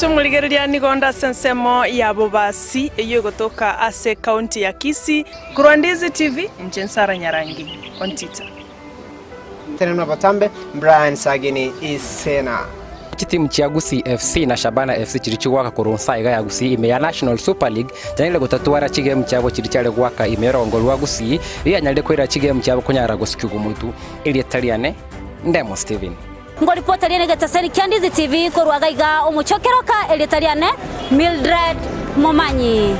Mwanche omorigereria nigo onde ase ensemo ya Bobasi eyio egotoka ase ekaunti ya Kisii. Korwa Ndizi TV, inche Nsara Nyarangi, Ontita. Tenena botambe, Brian Sagini Isena. Chitimu chia Gusii FC na Shabana FC chiria chigoaka korwa nsa iga ya Gusii ime ya National Super League chianyarire gotatwara chigemu chiabo chiria chiare goaka ime y'orogongo rwa Gusii rianyarire koira chigemu chiabo konyara gosikigwa motu. Erieta riane Ndemo Stephen. Ngoripota riane egetaseni kia Ndizi TV korwa gaiga omochie o Keroka erieta riane Mildred Momanyi.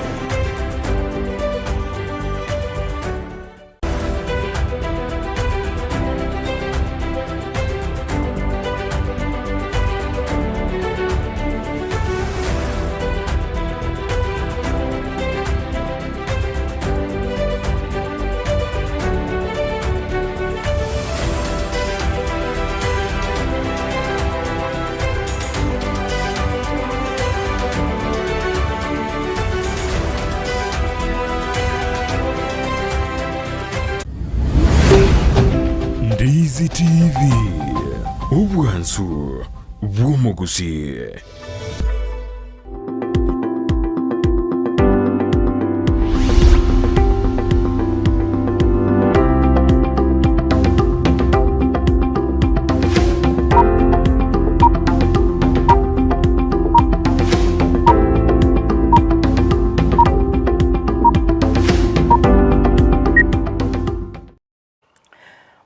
Ndizi TV, obwansu bw'omogusii.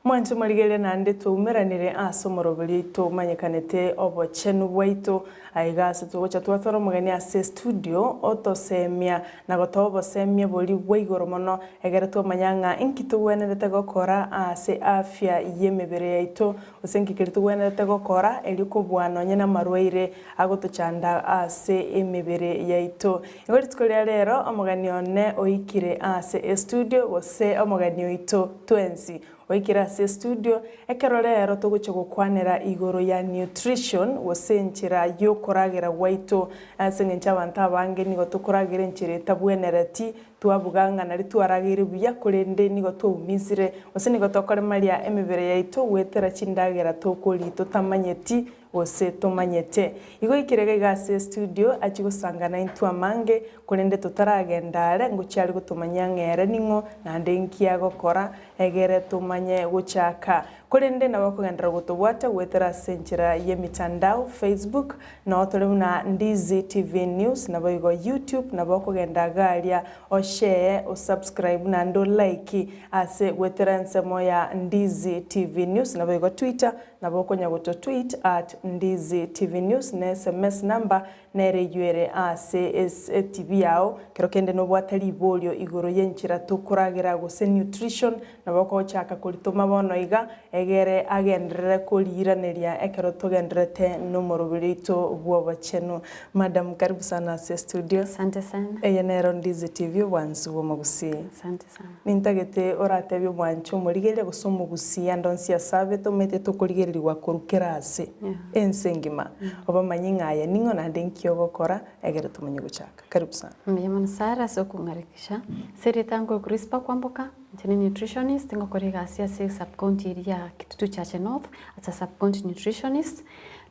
Mwanche morigererie naende twaumeranire ase omoroberi oito omanyekanete obochenu bwaito. Aiga ase togocha twatwara omogeni ase estudio otosemia na gotoa obosemia boria bwa igoro mono egere twamanya ng'a inki togwenerete gokora ase afya y'emebere yaito gose inki keria togwenerete gokora erio kobua nonye namarwaire agotochanda ase emebere yaito. Igo rituko ria rero omogeni one oikire ase estudio gose omogeni oito twensi oikire ase estudio ekero rero togochia gokwanera igoro ya nutrition gose enchera yokoragera gwaito ase eng'encho abanto abange nigo tokoragera enchera etabwenereti twabuga ng'a nari twarageire buya korende nigo twaumisire gose nigo tokoremaria emebere yaito goetera chindagera tokoria totamanyeti gose tomanyete. Igo oikire iga iga ase estudio achie gosanga naintwe amange, korende totaragenda are ngochia are gotomanyia ng'a ere ning'o naende inki agokora egere tomanye gochaka. Korende nabo okogenderera gotobwata goetera ase enchera y'emitandao, Facebook, noo tore buna Ndizi TV News, naboigo YouTube, nabo okogenda iga aria oshare, osubscribe naende olike ase goetera ensemo ya Ndizi TV News, naboigo Twitter, Nabo okonya goto tweet at Ndizi TV News ne sms number nere eyio ere ase etv yao. Kero kende nobwate riborio igoro yenchera tokoragera gose nutrition nabo okochaka koritoma bono iga egere agenderere koriiraneria ekero togendererete nomoroberi oito bwobochenu. Madam karibu sana ase estudio. Asante sana. Eye nero Ndizi TV obwansu bwomogusii. Asante sana. Nintagete oratebie omwanche omorigereria gose omogusia ande onsi ase abete omanyete tokorigererigwa korwa kera ase ense engima, obamanye ng'a aye ning'o naende nki ogokora egere tomanye gochaka. Karibu sana. Mbuya mono Sarah ase okong'arikisha. Ase erieta nkoe Crispa Kwamboka, inche ne nutritionist ngokora egasi ase sub county eria ya Kitutu Chache North as a sub county nutritionist.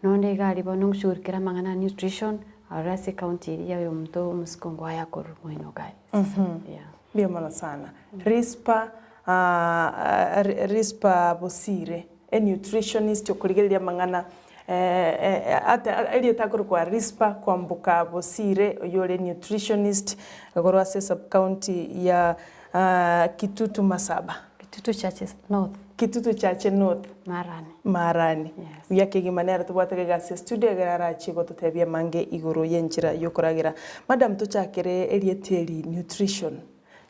Nonde iga aria bono ngoshughulikera amang'ana a nutrition aroro ase ecounty eria ya oyomonto omosike ongoaya korwa moino iga aria. Yeah. Mbuya mono sana. Rispa Rispa Bosire, a nutritionist okorigereria amang'ana erieta akorokwa Rispa Kwamboka Bosire oyio ore nutritionist korwa ase sub county ya Kitutu Masaba. Kitutu Chache North. Kitutu Chache North. Marani. Marani. Yes. Buya kegima nere tobwate iga ase estudio egere arachie gototebia amange igoro y'enchera y'okoragera. Madam tochakere erieta eri nutrition,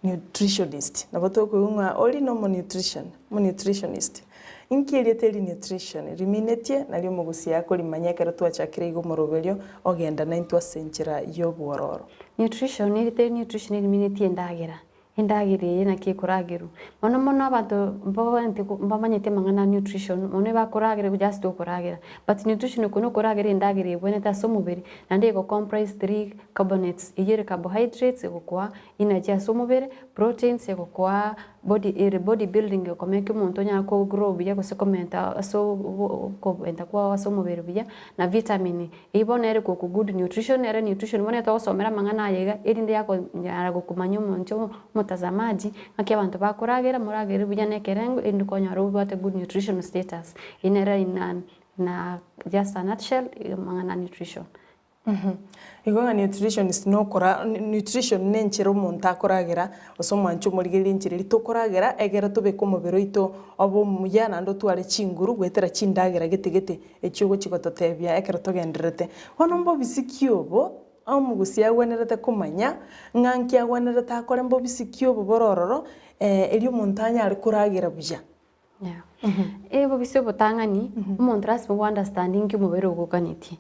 nutritionist. Nabo tokoigwa ng'a ori na omonutrition, omonutritionist. Inki erieta eri nutrition riminetie nario omogusia akorimanya ekero twachakire iga omoroberio ogenda naintwe ase enchera y'obwororo. Nutrition, erieta eri nutrition riminetie endagera. Endagera eye naki ekoragerwa. Mono mono abanto mbabwenerete mbamanyeti amang'ana a nutrition, mono ebakoragera just okoragera. But nutrition okwo nokoragera endagera ebwenerete ase omobere, naende ego comprise 3 carbonates, eywo ere carbohydrates egokoa energy ase omobere, proteins egokoa body ere body building ekomeka omonto onyare ko grow buya gose komenta ase okobenta kwao ase omobere buya, na vitamin. Eyio bono ere goku good nutrition, ere nutrition bono etogosomera amang'ana aya iga, erinde yakonyara gokomanya omonto omotazamaji, ng'aki abanto bakoragera, moragere buya na ekerengo erinde okonyora obwate good nutrition status. Eyio nere in a in a just a nutshell amang'ana a nutrition. Igo ng'a nutritionist nokora nutrition na enchera omonto akoragera, gose omwancho omorigereria enchera eria tokoragera egere tobeke omobere oito obe omuya naende otware chinguru goetera chindagera gete gete. Echio ogochia gototebia ekero togendererete. Bono mbobisi ki obo omogusia agwenerete komanya, ng'a nki agwenerete akore mbobisi ki obo bore ororo, erio omonto anyare koragera buya? Yeah. Obobisi obotang'ani, omonto lasima o understand nki omobere ogokanetie.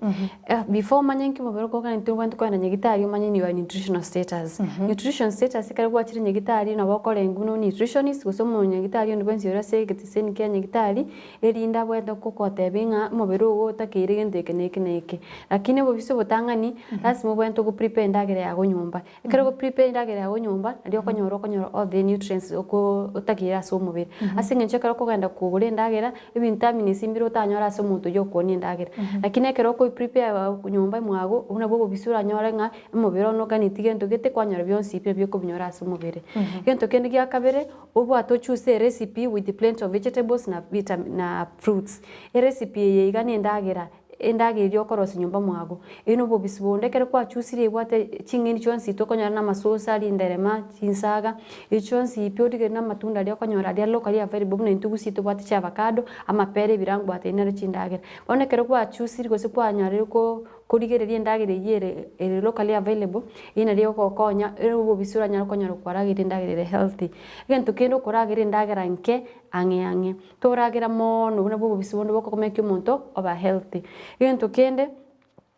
Before omanye nki omobere ogokanetie obwenerete kogenda nyagitari omanye your nutritional status. Nutrition status ekero gwachire nyagitari nabo okorengwa buna nutritionist gose omonyagitari onde bwensi ore ase egeteseni kia nyagitari, Erinde abwenerete gogotebia ng'a omobere ogo otakeire gento eke na eke na eke. Lakini obobisa obotang'ani, lasima obwenerete go prepare endagera yago nyomba. Ekero ogo prepare endagera yago nyomba, nario okonyora okonyora all the nutrients oko otakeire ase omobere. Ase eng'encho ekero okogenda kogora endagera, ebitamins mbire otanyore ase omonto oyio okoonia endagera. Lakini ekero okoi prepare nyomba mwago, obwo nabwo obobisa oranyore ng'a omobere one oganeti gento gete kwanyora bionsi pi nabio okobinyora ase omobere. Egento kende gia kabere. Obwate ochoose erecipe with plenty of vegetables na vitamin na fruits. Erecipe eye iga nendagera endagera eria okorosia nyomba mwago. Eywo nobobisi bonde ekero kwachusirie ebwate ching'eni chionsi tokonyora na amasosa, rinderema, chinsaga, echio chionsi pi origererie na amatunda aria okonyora aria locally available buna intwe gusii tobwate chiavacado, amapera, ebirangwate ebi naro chindagera. Bono ekero gwachusirie gose kwanyorire ko Korigereria endagera eyio ere ere locally available, eyio nario egogokonya ere obobisi oranyare konyora kwaragera endagera ere healthy. Egento kende okoragera endagera nke ang'e ang'e, toragera moono buna bwa obobisi bonde bokogomekia omonto oba healthy. Egento kende,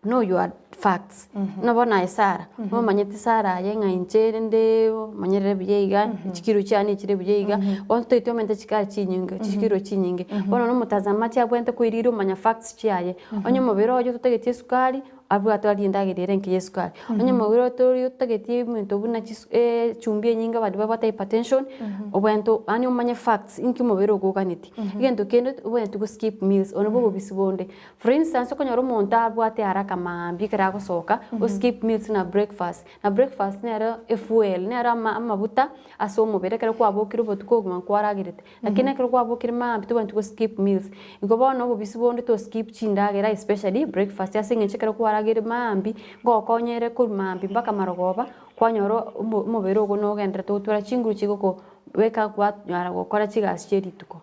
know your facts, buna bono aye Sarah, nomanyete Sarah aye ng'a inche rende omanyerere buya iga, chikiro chiane chire buya iga, bono totaeti omente chikara chinyinge chikiro chinyinge. Bono na omotazamaji abwenerete koirigeria omanya facts chiaye. Onye omobere oye ototageti esukari, abwate arie endagera ere enke ya esukari. Onye omobere oye tori otageti ebinto buna chisu echumbi enyinge abanto babwate hypertension, obwenerete yaani omanye facts inki omobere ogo oganetie. Egento kende obwenerete go skip meals, obwo nabwo obobisi bonde. For instance, okonyora omonto abwate haraka maambia ekero agosoka, o skip meals buna breakfast, na breakfast nero efuel, nero ama amabuta ase omobere ekero kwabokire obotuko obogima nkwaragerete. Lakini ekero kwabokire mambia tobwenereti go skip meals. Igo bono obobisi bonde to skip chindagera especially breakfast ase eng'encho ekero kwarageire mambia, ngogokonya ere korwa mambia mpaka marogoba, kwanyora omo omobere ogo nogenderete gotwara chinguru chigokobeka kwanyara gokora chigasi chie rituko.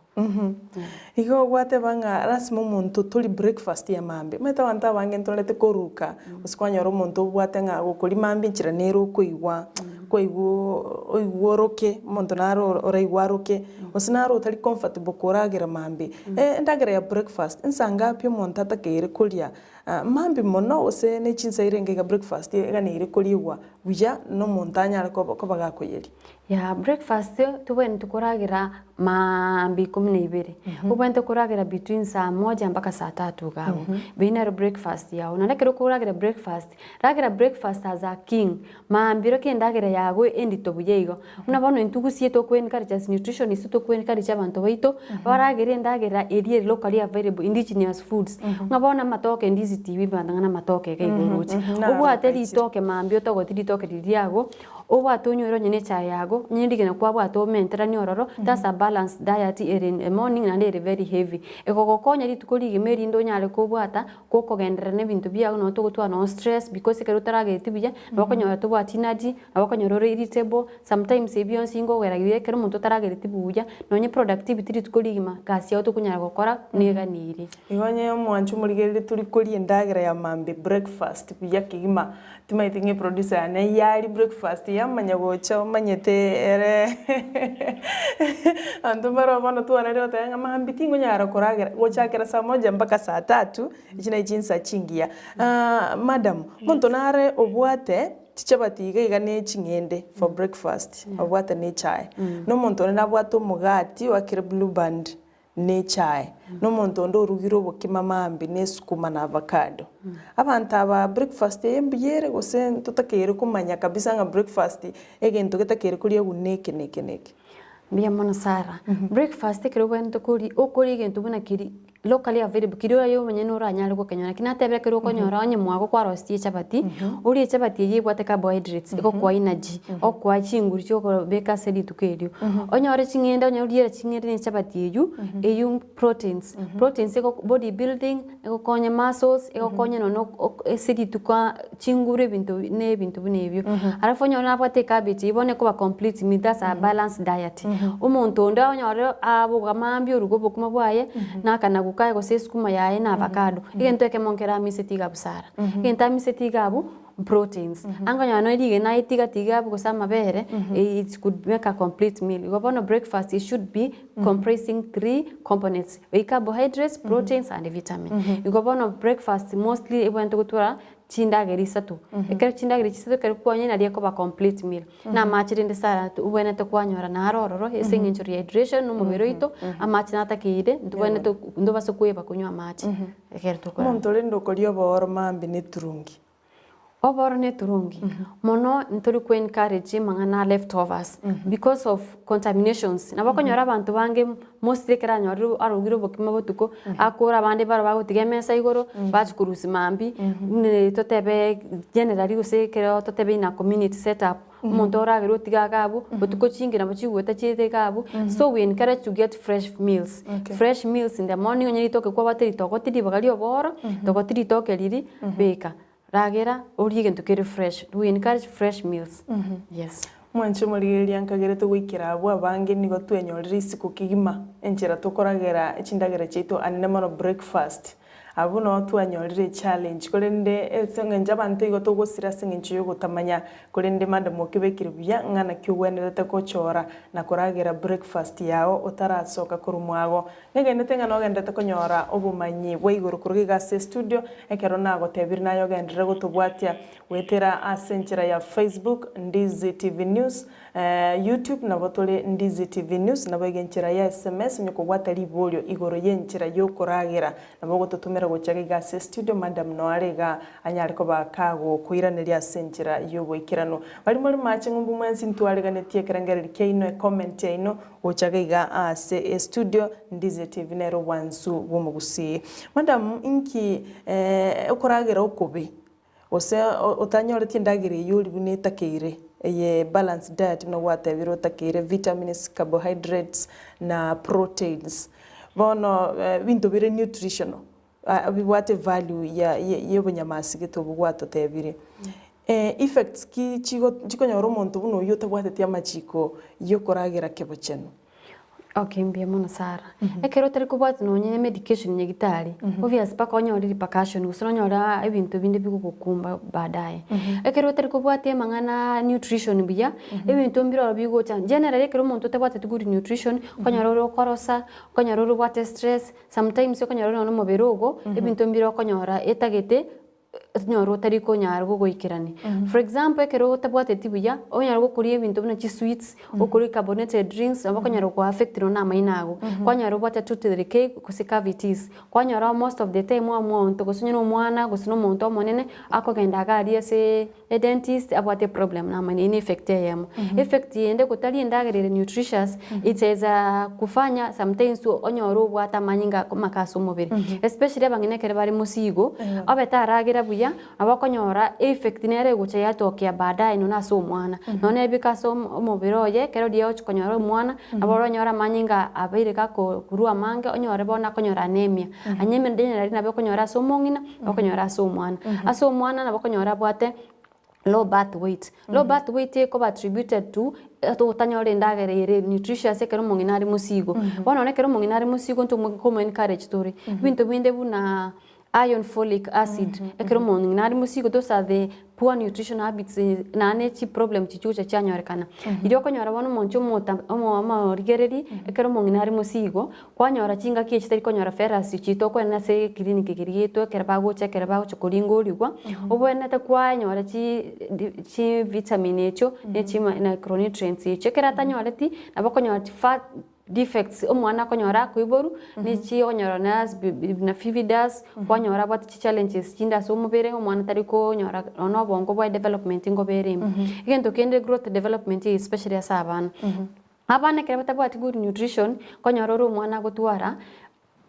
Igo gwateba ng'a lasima omonto tori breakfast ya mambia. Omanyete abanto abange ntorete koruka, gose kwanyora omonto obwate ng'a gokoria mambia enchera nere okoigwa, kwaigwa oigwe oroke, omonto naro oraigwe aroke, gose naro otari comfortable koragera mambia. Endagera ya breakfast, nsa ngapi omonto atakeire koria mambia mono gose ne chinsa irenge iga breakfast eganeire koriegwa buya na omonto anyare koba koba gakoyeria. Yaa breakfast tobwenerete koragera maambia ikomi na ibere, obwenerete koragera between saa moja mpaka saa tatu iga abwo, eywo nero breakfast yago. Naende ekero okoragera breakfast, ragera breakfast as a king, maambia oroke endagera yago endito buya igo. Buna bono intwe gusii toko encourage as nutritionist toko encourage abanto baito, baragere endagera eria ere locally available indigenous foods, ng'a bono amatoke ndizi tibi abanto ng'a namatoke iga igo oroche. Obwate ritoke maambia otogoti ritoke riria riago. Obwate onywere onye nechae yago, onye rigena kwabwate omenteranie ororo, that's a balanced diet ere in the morning naende ere very heavy. Egogokonya rituko rigima erinde onyare kobwata, gokogenderera na ebinto biago nonye togotwara nonye stress because ekero otaragereti buya, nabo okonyora tobwati energy, nabo okonyora ore irritable, sometimes ebi bionsi nkogera buya ekero omonto otaragereti buya, nonye productivity rituko rigima, egasi yago tokonyara gokora neganeirie. Igo onye omwancho omorigereria tori koria endagera ya mambia breakfast buya kegima, Timanyeti ng'a eproducer yane yari breakfast yamanya gocha omanyete ere abanto mbaro bono twanarire goteba ng'a mambia tingonyara koragera gochakera saa moja mpaka saa tatu, echi nachi chinsa chingiya. Madam, monto nare obwate. chichabati iga iga ne ching'ende for breakfast, obwate na echae. Na omonto onde nabwate omogati oakire blue band na echae, na omonto onde orugire obokima maambia na esukuma na avocado. Abanto aba breakfast eye mbuya ere gose ntotakeire komanya kabisa ng'a breakfast egento getakeire koriegwa neke neke neke. Mbuya mono Sarah. Breakfast ekero obwenerete koria, okoria egento buna keria locally available keria aye omonyene oranyare gokenyora. Naki natebire ekero okonyora onye mwago kwarosetie echabati, orie echabati eywo ebwate carbohydrates, egokoa energy, egokoa chinguru chia okobeka ase rituko erio. Onyore ching'ende onye oriere ching'ende na echabati eywo, eywo proteins, proteins ego body building, egokonya muscles, egokonya nonya ok ase rituko aa chinguru ebinto na ebinto buna ebio. Alafu onyore nabwate ecabbage eywo bono ekoba complete meal that's a balanced diet. Omonto onde onyore aboka mambia oruga obokima bwaye, na akanagu kaye gose esukuma yaye na avacado, egento ekemo nkere amiseti iga busara. Egento amiseti iga abwo proteins, anga onye nonya rigena aye tiga abwo gose amabere, it could make a complete meal. Igo bono breakfast it should be comprising three components, oi carbohydrates, proteins and vitamin. Igo bono breakfast mostly ebwenerete gotwara chindagera isato, ekero chindagera echi isato ekero kwanywa nario ekoba complete meal. Na amache rende sana obwenerete kwanyora naro ororo ase eng'encho rehydration na omobere oito, amache natakeire ntobwenerete ntobasa koeba konywa amache ekero tokorara. Omonto rende okoria obooro mambia na eturungi. Obooro na eturungi, mono ntori ko encourage amang'ana a leftovers because of contaminations. Nabo okonyora abanto bange mostly ekero anyorire arugire obokima botuko, akore abande barabwo bagotiga emesa igoro, bachia korusia mambia, buna totebe generally gose ekero totebe in a community set up, omonto oragere otige iga abwo, botuko chingi nabo chigweta chiete iga abwo, so we encourage to get fresh meals. Fresh meals in the morning onye ritoke kwabwate ritoke ribaga ria obooro, togoti ritoke riria, beka. Ragera orie egento kere fresh, we encourage fresh meals, yes. Mwanche omorigereria nkagerete goikera abwo abange nigo twenyorire isiko kegima enchera tokoragera chindagera chiaito anene mono breakfast. Abwo noo twanyorire echallenge korende ase eng'encho abanto igo togosira ase eng'encho yogotamanya korende madam okebekire buya ng'a naki ogwenerete gochora na koragera breakfast yao otarasoka korwa mwago. Negenete ng'a nogenderete konyora obomanyi bwa igoro korwa iga ase estudio, ekero nagotebire naye ogenderere gotobwatia goetera ase enchera ya Facebook, Ndizi TV News, YouTube nabo tore Ndizi TV News, naboigo enchera ya SMS onye kobwata riborio igoro y'enchera y'okoragera nabo ogototomera gocha iga ase estudio, madam noare iga anyare koba kagokoiraneria ase enchera y'oboikeranu. Baria more mache ng'umbu mwensi ntwareganetie ekerengererio kiaino, ecomment yaino, Gocha iga ase estudio Ndizi TV nere obwansu bw'omogusii. Madam inki okoragera okobe gose otanyoreti endagera eywo ori buna etakeire eye balanced diet buna gwatebire otakeire vitamins, carbohydrates na proteins. Bono ebinto bire nutritional bibwate value ya y'obonyamasi gete obwo gwatotebire. Effects ki chigo chikonyora omonto buna oyio otabwateti amachiko yokoragera kebochenu? Okay mbuya mono Sarah. Ekero otari kobwati nonye ne medication nyagitari, obvious mpaka onyore repercussion gose nonyore ebinto binde bigogokumba baadaye. Ekero otari kobwatia amang'ana nutrition buya, ebinto mbire ororo bigocha, generally ekero omonto otabwateti good nutrition, okonyora ore okorosa, okonyora ore obwate stress, Sometimes okonyora nonya nomobere ogo, ebinto mbire okonyora etagete onyore otari konyara gogoikerania. For example, ekero otabwateti buya, onyare gokoria ebinto buna chisweets, okoria carbonated drinks, nabo okonyara go affect nonya na amaino ago. Kwanyora obwate tooth decay gose cavities, kwanyora most of the time omonto gose onye na omwana gose na omonto omonene, akogenda iga aria aseee. Edentist abwate eproblem namanyire eye ne effect eyemo. Effect ende gotaria endagera ere nutritious, echeza kufanya sometimes onyore obwate amanyinga akomaka ase omobere. Especially abang'ina ekero bare mosigo, obe taragera buya, nabo okonyora effect nere egocha yatokea baadaye nonya ase omwana. Nonya nebika ase omobere oye, ekero riria ogochi konyora omwana, nabo oranyore amanyinga abeire gakorwa amange, onyore bono akonyora anemia. Anemia generally nabo okonyora ase omong'ina. Okonyora ase omwana. Ase omwana nabo okonyora abwate low birth weight. Low birth weight ekoba attributed to otanyora endagera ere nutritious ekero omong'ina are mosigo. Bono nonye ekero omong'ina are mosigo intwe nkomo encourage tore. Ebinto binde buna iron folic acid, ekero omong'ina are mosigo those are the. poor nutrition habits naende chiproblem chigocha chianyorekana. Riria okonyora bono omonche omota omo omorigereri ekero omong'ina are mosigo, kwanyora chingaki echi tari konyora ferrous echi tokoenda ase eclinic keria giaito ekero bagocha ekero bagocha koringorigwa, obwenerete kwanyora chi chivitamin echio na chi micronutrients echio, ekero atanyoreti nabo okonyora chifa defects omwana akonyora akoiborwa, ne chi okonyora na na fividas, kwanyora abwate chichallenges chinde ase omobere, omwana tari konyora nonya na obongo bwaye development ngoba ere embe. Egento kende growth development especially ase abana, abana ekero batabwati good nutrition, okonyora ore omwana agotwara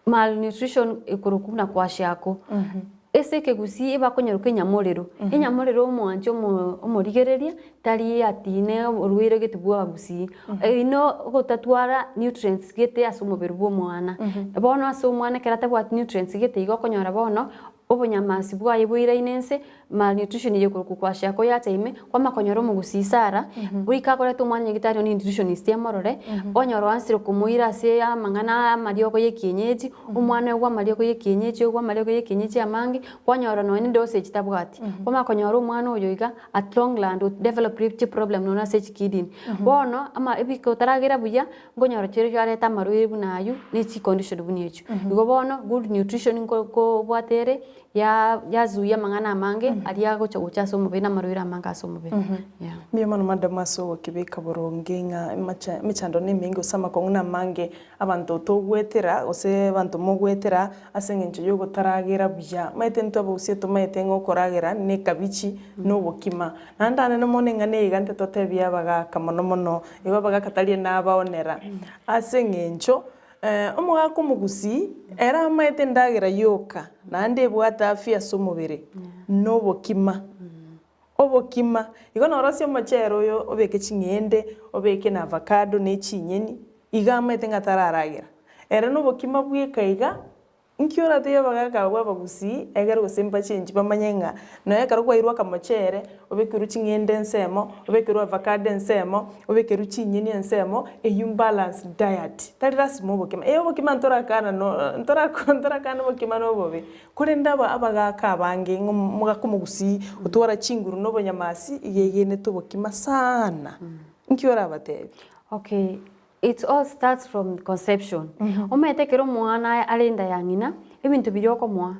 Malnutrition ekorokwa buna kwashiako. Ase ekegusii ebakonyeroka enyamorero. Enyamorero omwanchi omo omorigereria tari ati ne oborwaire gete bwa abagusii. Eyio no ogotatwara nutrients gete ase omobere bwa omwana. Bono ase omwana ekero atabwati nutrients gete igo okonyora bono, obonyamasi bwaye boiraine nse, Malnutrition eye korokwa kwashiako yacha ime, kwama konyora omogusii Sarah, goika akorete omwana nyagetari one nutritionist amorore, onyora oansire komoira ase amang'ana amariogo ya ekienyeji, omwana oegwe amariogo ya ekienyeji oegwe amariogo ya ekienyeji amange, kwanyora nonye ne dosage tabwati. Kwamanya konyora omwana oyo iga at long land o develop chiproblem nonye ase chikidney. Bono ama ebiko otaragera buya, nkonyora chire chiareta amarwaire buna aywo, ne chicondition buna echio. Igo bono good nutrition nko kobwate ere. Ya yazuia amang'ana amange aria agocha gocha ase omobere na amarwaire amange ase omobere. Yeah. Mbuya mono madam ase ogokebeka boronge ng'a emacha emechando nemenge gose amakong'u namange abanto togwetera gose abanto mogwetera ase eng'encho ya ogotaragera buya. Omanyete intwe abagusii tomaete ng'a okoragera ne ekabichi na obokima. Naende anene mono eng'ana eye iga ntitotebie abagaka mono mono, igo abagaka tari nabaonera ase eng'encho Omogaka omogusii ere amaete endagera yoka, naende ebwate afya ase omobere, na obokima. Obokima. Igo norosie omochere oyo obeke ching'ende, obeke na avocado na echinyeni, iga amaete ng'a tararagera. Ere na obokima bweka iga, Inki oratebie abagaaka abwo abagusii, egere gose mbachenchi bamanye ng'a nonya ekero kwairwe akamochere, obekerwe ching'ende ensemo, obekerwe avocado ensemo, obekerwe chinyeni ensemo, eyio balanced diet. Tari lasima obokima, eh obokima ntorakana no ntorako ntorakana obokima na obobe, korende aba abagaaka abange ng'a omogaka omogusii otwara chinguru na obonyamasi, iga egenete obokima sana. Inki orabatebie? Okay, It all starts from conception. Omanyete ekero omwana are enda ya ng'ina, ebinto biria okomoa,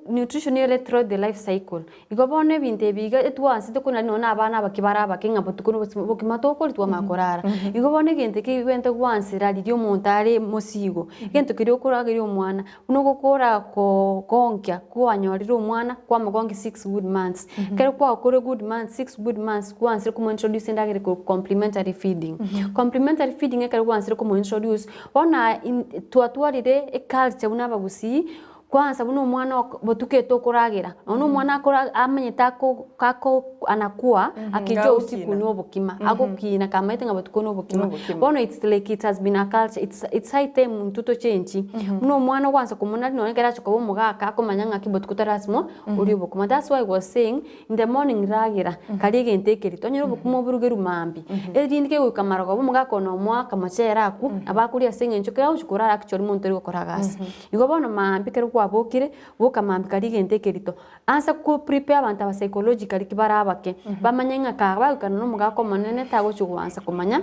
nutrition ere throughout the life cycle. Igo bono ebinto ebi iga etwansete kona nonye na abana abake bare abake ng'a botuko na obosima bokima tokoria twamanya korara. Igo bono egento eke kebwenerete gwansera riria omonto are mosigo, egento keria okorageria omwana, buna ogokora kogonkia kwanyorire omwana kwamogonkia six good months. Ekero kwakore good months, six good months, gwansire komo introduce endagera eko complimentary feeding. Complimentary feeding ekero gwansire komo introduce, bono aye in twatwarire eculture buna abagusii, kwansa buna omwana ok botuko etokoragera, nonya omwana akora amanyete ako kako anakua akijua usiku Gagokina. na obokima, agokina kamaete ng'a botuko na obokima. Nobokima. Bono it's like it has been a culture, it's it's high time intwe tochenchi, buna omwana ogwansa komonari nonya ekero acha koba omogaka akomanya ng'aki botuko tarasimo orie obokima. That's why I was saying in the morning ragera, karia egento ekerito, onyore obokima oborugeru mambia, erinde kegoika marogoba omogaka one omoa akamochere akwo, nabo akoria ase eng'encho ekero agochia korara actually monto ori gokora gasi. Igo bono mambia ekero kwabokire, boka mambia karia egento ekerito, ansa ko prepare abanto aba psychologically ki bare abake, bamanye ng'a kaa bagoikana na omogaka omonene tagochi goansa komanya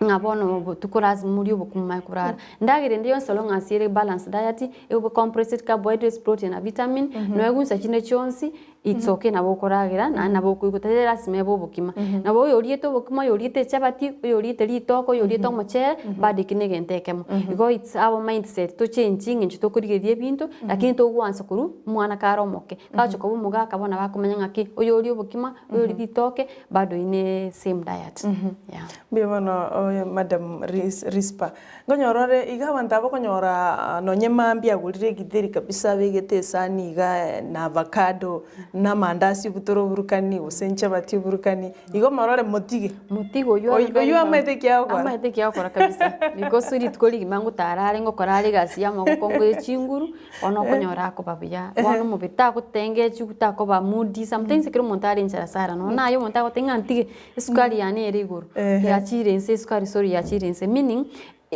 ng'a bono botuko lazima morie obokima momanye korara. Endagera ende yonsi oro ng'a ase ere balanced diet, ebe compressed carbohydrates, protein na vitamin, nonya gunsa chinde chionsi, it's okay nabo okoragera naende nabo okoigwa tari lasima ebe obokima. Nabo oyo oriete obokima, oyo oriete echabati, oyo oriete ritoke, oyo oriete omochere, bado ekio na egento ekemo. Igo it's our mindset tochenchi eng'encho tokorigereria ebinto, lakini togwansa korwa omwana kare omoke. Kagocha koba omogaka bono nabo akomanya ng'aki, oyo oria obokima, oyo oria ritoke, bado ine same diet, yeah. Mbuya bono oyo madam Ris Risper, nkonyora ore iga abanto aba okonyora nonye mambia agorire egitheri kabisa abegete esani iga na avocado, na amandasi obutore oburukani gose nchabati oburukani, igo morore motige. Motige oywo are Oy very oywo bad. amaete eki agokora. Amaete eki agokora kabisa, because rituko rigima ngotara are ngokora are egasi ya amagoko ngoe chinguru, Bono okonyora akoba buya, bono omobere tagotengechiwa takoba moody, sometimes ekero omonto are enchara sana nonya naye omonto agoteba ng'a ntige esukari yane ere igoro, yachire inse esukari sorry yachire inse meaning,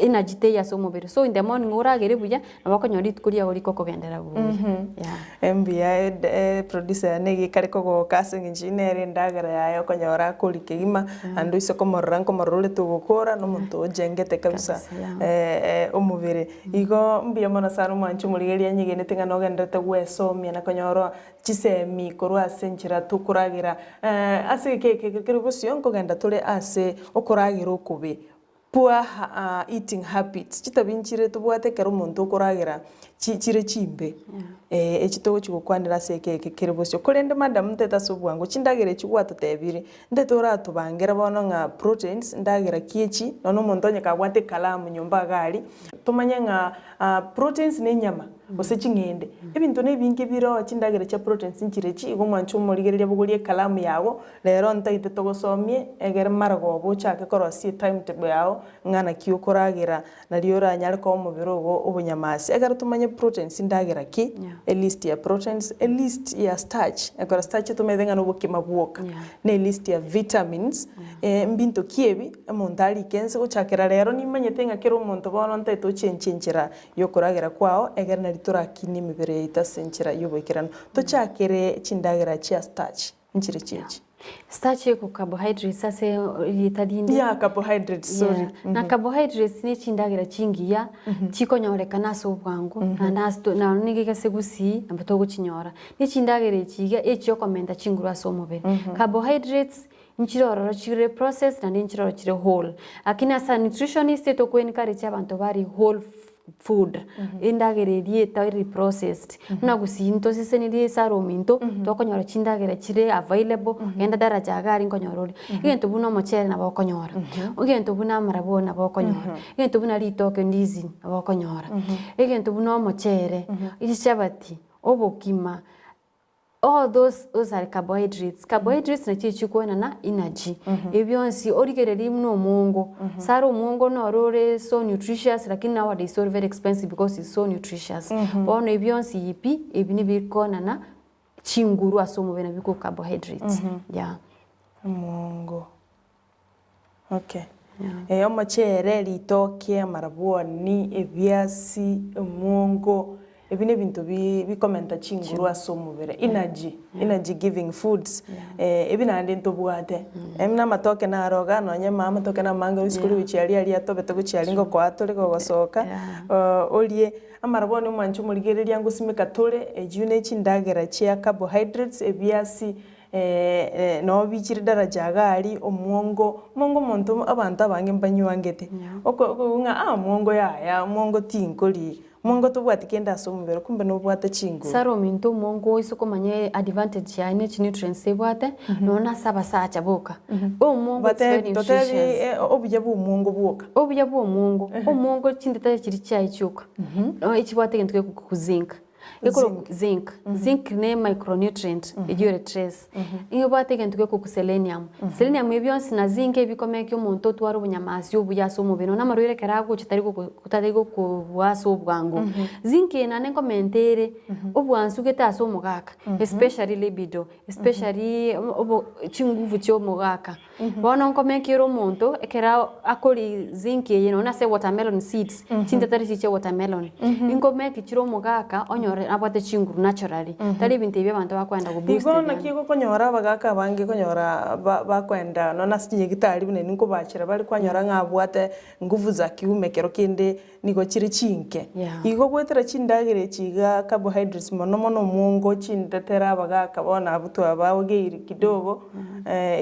Energy teiyo ase omobere, so in the morning oragere buya, nabo okonyora rituko riago rikokogenderera buya, yeah. Mbuya eproducer yane iga ekare kogoka ase eng'encho eyio nere endagera yaye okonyora akoria kegima, naende oise komorora nkomorora ore togokora na omonto ojengete kabisa omobere. Igo mbuya mono sana omwanchi omorigereria anyegenete ng'a nogendererete gwesomia na konyora chisemi korwa ase enchera tokoragera ase egeka eke kere bosio nkogenda tore ase okoragera okobe. Poor eating habits, chitabi nchire tobwate ekero omonto okoragera chi chire chimbe, eh echi togochi gokwanera ase eke eke kere bosio. Korende madam ntete ase obwango, chindagera echi gwatotebire, ntete oratobangere bono ng'a proteins ndagera ki echi, nonya omonto onye kabwate ekalamu nyomba iga aria, tomanye ng'a proteins na enyama gose ching'ende, ebinto na ebinge bire oo chindagera chia proteins nchire echi, igo mwanche omorigereria bogoria ekalamu yago, Rero ntaete togosomie, egere marogoba ochake korosia etimetable yao ng'a naki okoragera, nario oranyare koa omobere ogo obonyamasi. Ekero tomanye proteins ndagera ki, elist ya proteins, elist ya starch, ekero starch tomanyete ng'a nobokima bwoka, na elist ya vitamins, mbinto ki ebi omonto arike nse gochakera rero nimanyete ng'a kera omonto bono ntaete ochenchie enchera yokoragera kwao, egere nario torakinie emebere yaito ase enchera yoboikeranu. Tochakere chindagera chia starch. Nchire chiachi. Starch eko carbohydrates ase erieta rinde. Yeah, carbohydrates, sorry. Yeah. Na carbohydrates ne chindagera chingiya chikonyorekana ase obwango naende ase to naende nigo egese gusii nabo togochinyora. Ne chindagera echi iga echiokomenta chinguru ase omobere. Carbohydrates nchire ororo chire processed naende nchire ororo chire whole. Lakini ase a nutritionist etoko encourage abanto barie whole food, endagera eria etari processed, buna gusii ntosesenirie ase aro ominto, tokonyora chindagera chire available, genda daraja iga aria nkonyora ore. Egento buna omochere nabo okonyora, egento buna amarabwoni nabo okonyora, egento buna ritoke ndizi nabo okonyora, egento buna omochere, chichabati, obokima. All those those are carbohydrates, carbohydrates nachio chikoenana energy, ebi bionsi origererie buna omwongo, sara omwongo noro ore so nutritious lakini nowadays ore very expensive because is so nutritious. Bono ebi bionsi pi, ebi nibikoenana chinguru ase omobere nabio bikoo carbohydrates, yeah. Omwongo. Okay. Eh, omochere, ritoke, amarabwoni, ebiasi, omwongo, ebi na ebinto bi bikomenta chinguru ase omobere, energy, energy giving foods, eh, ebi naende ntobwate. Buna amatoke naro iga, nonye ma amatoke na amange risiku rigochia aria aria atobete gochia aria ngokoa tore gogosoka, orie. Amarabwoni omwanche omorigereria ngosimeka tore, echio ne chindagera chia carbohydrates, ebiasi, Noo bichire daraja iga aria omwongo, omwongo omonto abanto abange mbanywangete, oko okoigwa ng'a ah omwongo yaya, omwongo tinkori, omwongo tobwati kende ase omobere kumbe nobwate chinguru. Sara ominto omwongo oise komanya advantage yaye ne chinutrients ebwate, nonya na ase abasacha boka, omwongo it's very Batebi totebi nutritious. obuya bwa omwongo bwoka. Obuya bwa omwongo, omwongo chindetare chiria chiaye chioka, echibwate egento gekorokwa zinc. Ekorokwa zinc. Zinc ne micronutrient eyio ere trace. Nigo ebwate egento gekorokwa selenium. Selenium ebi bionsi na zinc ebikomeka omonto otware obonyamasi obuya ase omobere nonya amarwaire ekero agocha tari goko tari gokobua ase obwango. Zinc eye naende nkomenta ere obwansu gete ase omogaka especially libido, especially obo chinguvu chia omogaka. Bono nkomekera omonto ekero akoria zinc eye nonya ase watermelon seeds, chinteteri chiria chia watermelon, inkomeki chire omogaka onyore abwate chinguru naturally, tari ebinto ebi abanto bakoenda go boost Igo naki gokonyora abagaka abange konyora ba bakoenda nonya ase chinyagitari buna intwe nkobachera bare kwanyora ng'a abwate nguvu za kiume ekero kende nigo chire chinke. Igo goetera chindagera echi iga carbohydrates mono mono omwongo chintetera abagaka bono abwo twabaogeiri kidogo,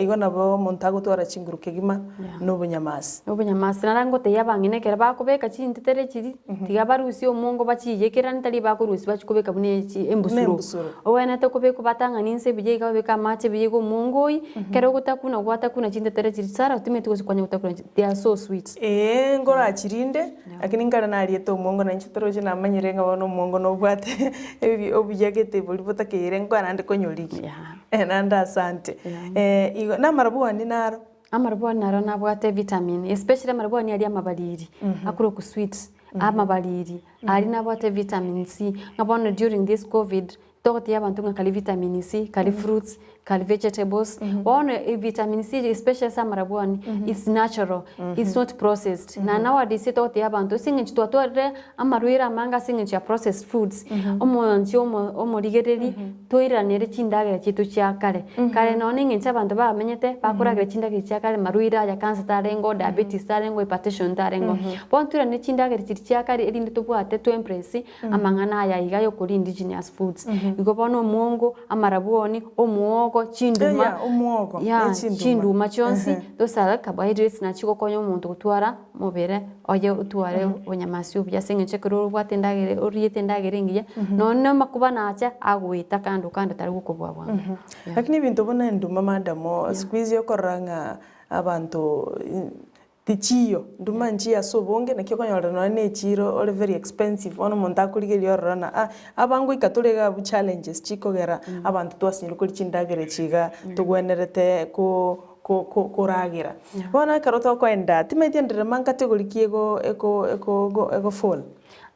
igo nabo omonto agotwara chinguru kegima na obonyamasi. Obonyamasi nara ngotebia abang'ina ekero bakobeka chintetera chiria, tiga barusie omwongo bachiyekeranie tari bakorusia bachie kobeka buna echi embusuro. Obwenerete kobekwa batang'ani inse buya iga babeke amache buya iga omwongo oyio, ekero ogotakuna gwatakuna chintetera chiria Sarah otimeti gose kwanya gotakuna they are so sweet. Ee, nkorachirinde, lakini nkare nariete omwongo na inche toroche namanyire ng'a bono omwongo nobwate ebi obuya gete boria botakeire nkoa naende konyorigia. Yeah. Naende asante. Yeah. Igo namarabwani naro. Amarabwani naro nabwate vitamin, especially amarabwani aria amabariri, akorokwa sweet, amabariri, aria nabwate vitamin C, ng'a bono during this covid, togotebia abanto ng'a karia vitamin C, karia fruits. Kari vegetables, bono vitamin C especially ase amarabwani it's natural, it's not processed. Na nowadays togotebia abanto ase eng'encho twatwarire amarwaire amange ase eng'encho ya processed foods, omoanchi omo omorigereri toiranere chindagera chiaito chia kare. Kare nonye na eng'encho abanto bamenyete bakoragera chindagera chia kare marwaire aya cancer tarengeo, diabetes tarengeo, hypertension tarengeo. Bono toiranere chindagera chiria chia kare erinde tobwate to embrace Amang'ana aya iga y'okoria indigenous foods. Igo bono omwongo, amarabwoni, omwogo, chinduma, Eya, omwogo, yeah, ne chinduma. chinduma chionsi, Ehe. those are carbohydrates nachi chigokonya omonto gotwara omobere oye otware obonyamasi obuya ase eng'encho ekero obwate endagera oriete endagera engiya, nonye na amakuba nacha agoeta kando kando tari gokobua bwango. Yeah. Lakini ebinto buna enduma madam, siku hizi okorora ng'a abanto Tichiyo, nduma nchiyo ase obonge, naki okonyora nonya na echiiro ore very expensive, bono omonto akorigereria ororo ng'a ah, aba ngoika tore iga abwo challenges chikogera abanto twasinyire koria chindagera echi iga togwenerete ko ko ko koragera. Bono ekero tokoenda, timanyeti enderema ncategory ki ego ego ego ego fall?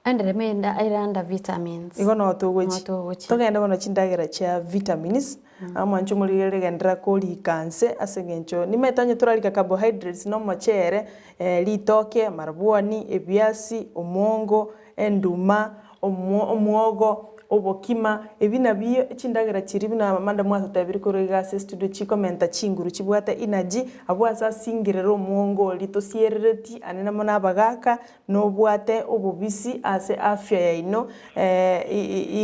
Enderema ende ere under vitamins. Igo noo togochia. Noo togochia. Togende bono chindagera chia vitamins, Omwancho omorigereri genderera korika nse ase engencho nimanyete onye torarika carbohydrates na omochere, ritoke, amarabwoni, ebiasi, omwongo, enduma, omwo omwogo, obokima, ebi nabio chindagera chiria buna madam mwatotebirie korwa iga ase estudio chikomenta chinguru chibwate energy, abwo ase asingirere omwongo oria tosierereti anene mono abagaka Nobwate obobisi ase afya yaino,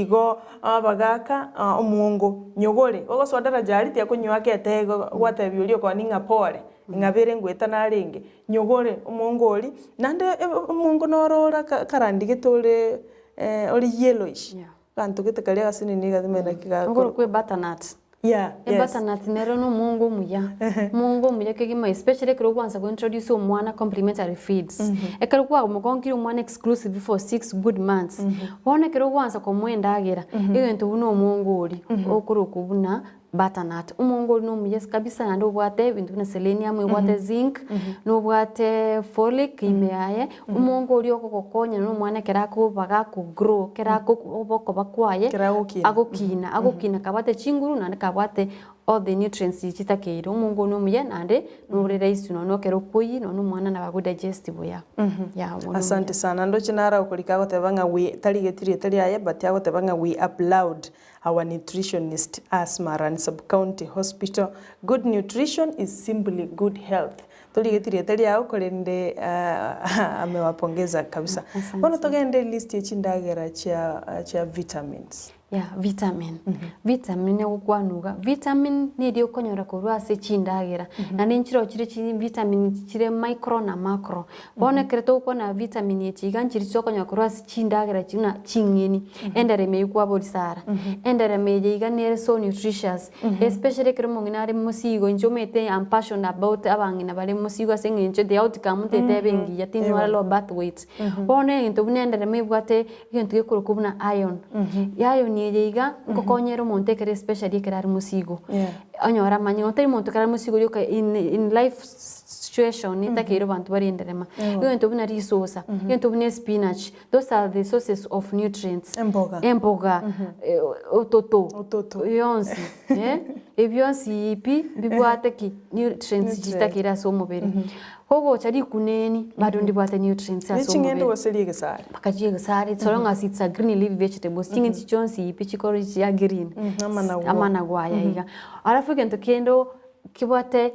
igo abagaaka omwongo nyogore ogosoa daraja aria tiakonywaka etego gwatebia oria okoni ng'a pore, ng'a bere ngoeta narenge, nyogore omwongo oria, naende omwongo noro ore akarandigete ore ore yellowish, aganto gete karia agasinini naki gakorokwa. Okorokwa ebutternut. Yeah, yes. Ebutternut nero na omwongo omuya, omwongo omuya kegima especially ekero ogwansa go introduce omwana complimentary feeds. Ekero kwamogonkire omwana exclusively for 6 good months, bono ekero ogwansa komoa endagera, egento buna omwongo oria, okorokwa buna butternut. Omwongo oria na omuya kabisa naende obwate ebinto buna selenium, ebwate zinc, nobwate folic ime yaye, omwongo oria ogogokonya na omwana ekero akoba gaku grow, ekero okoba kwaye, Ekero agokina. agokina, agokina kabwate chinguru naende kabwate all the nutrients chitakeire. Omongo oyo nomuya naende nore rahisi nonya ekero okoiyia nonya omwana nabo ago digest buya. Yeah obwo nobuya. Asante sana. Ndoche naro agokorika agoteba ng'a we tarigeti rieta riaye but agoteba ng'a we applaud our nutritionist as Marani Sub-County Hospital. Good nutrition is simply good health. Torigeti rieta riao korende amewapongeza kabisa. Bono togende list ye chindagera chia chia vitamins. Yeah, vitamin. Vitamin egokwanwa iga, vitamin neria okonyora korwa ase chindagera, naende nchiroo chire chi vitamin chire micro na macro. Bono ekero togokwana vitamin echi iga nchiria chokonyora korwa ase chindagera buna ching'eni, enderema eywo kwabori Sarah, enderema eye iga nere so nutritious, Especially ekero omong'ina are mosigo, inche omanyete am passion about abang'ina bare mosigo ase eng'encho the outcome tetebe engiya, tinyora low birth weight. Bono egento buna enderema ebwate egento gekorokwa buna iron, iron eye iga ngokonyera omonto ekero especially ekero are mosigo, onyore amanyinga, otari monto ekero are mosigo rioka in in life situation etakeire abanto bare enderema. Egento buna risosa, egento buna espinach, Those are the sources of nutrients. Emboga. Emboga, ototo, Ototo. yonsi, eh, ebionsi pi mbibwate ki? Nutrients Nutrients. chitakeire ase omobere. Kogocha rikuneni, bado ndibwate nutrients ase Neching'ende omobere. gose rigesare. Mpaka chigesare, so long as it's a green leaf vegetables, ching'eni chionsi pi chikoro chia green. Amanagwa. Amanagwa aya iga. Alafu egento kende kebwate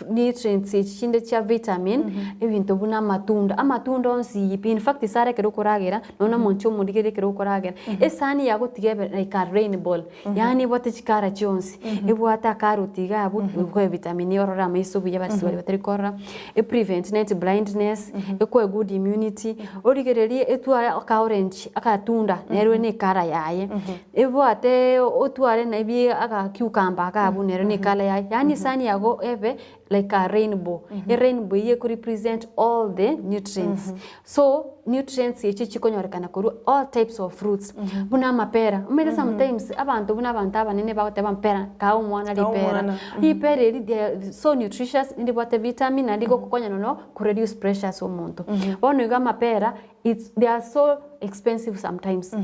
Nutrients echi chinde chia vitamin, ebinto buna amatunda, amatunda onsi pi, in fact sara ekero okoragera, nonya omonche omorigereria ekero okoragera, esani yagotiga ebe like a rain ball, yaani ebwate chikara chionsi, ebwate akaroti iga abwo, ekoe vitamin A orore amaiso buya basi baria batari korora, e prevent night blindness, ekoe good immunity, origererie etware aka orange, agatunda nero ne ekara yaye. Ebwate otware na ebi aga cucumber iga abwo nero ne ecolour yaye, yaani esani yago ebe like a rainbow, erainbow eywo eko represent all the nutrients. So, nutrients echio chikonyorekana korwa all types of fruits, buna amapera, omanyete sometimes abanto buna abanto abanene bagoteba amapera kaa omwana Kaa ripera, omwana, ripera eri they are so nutritious niribwate vitamin naende rigokokonya nono ko reduce pressure ase omonto. Bono igo amapera it's they are so expensive sometimes.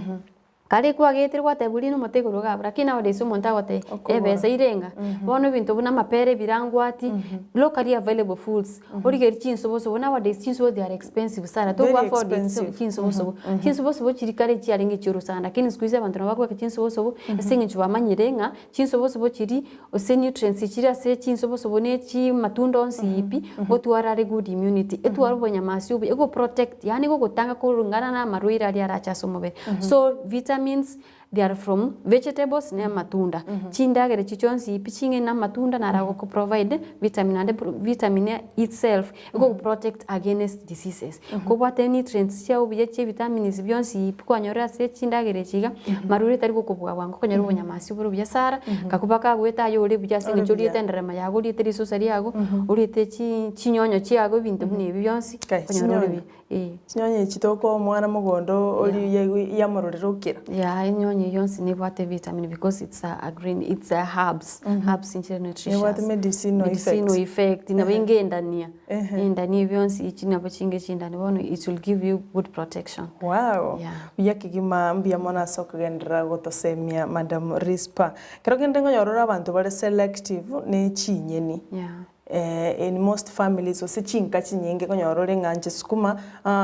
Kare kwagetire gwatebwa rina omote igoro iga abwo, lakini nowadays omonto agotebia Okogora. ebesa ire ng'a, bono ebinto buna amapera ebirangwati, locally available foods, origererie chinsobosobo, nowadays chinsobo they are expensive sana, Very togo afford expensive. chinsobosobo. Chinsobosobo chiria kare chiarenge chia orosana, lakini siku hizi abanto nabo bakobeka chinsobosobo, ase eng'encho bamanyire ng'a, chinsobosobo chiria, gose nutrients chire ase chinsobosobo na echimatunda onsi pi, ngotwara are good immunity, etware obonyamasi obuya, ego protect yaani egogotanga koreng'ana na amarwaire aria arache ase omobere. So vitamins they are from vegetables na amatunda, chindagera echi chionsi pi ching'eni na amatunda naro agoko provide vitamin naende vitamin itself Ego protect against diseases. Kobwate nutrients chiago buya chie vitamins bionsi pi kwanyorire ase chindagera echi iga, marwaire tari gokobua bwango okonyora obonyamasi bore buya sana, kakuba kagoeta aye ore buya ase Ore eng'encho buya. oriete enderema yago oriete risosa riago, oriete chi chinyonyo chiago ebinto buna ebi bionsi, Kai, okonyora ore chinyonyo. buya eh. Chinyonyo echi tokoa omwana mogondo oria yamororera okera. Yeah, enyonyo eyio yonsi nebwate vitamin because it's a, a green, it's a herbs, herbs nchire nutritious. Nebwate medicinal effect. Medicinal effect, nabo inga endania, endania bionsi echi nabo chinga chindani bono it will give you good protection. Wow! Yeah. Buya kegima mbuya mono ase okogenderera gotosemia Madam Risper. Kero kende nkonyora ore abanto bare selective ne chinyeni. Yeah. In most families gose chinka chinyinge konyora ore ng'a inche sukuma,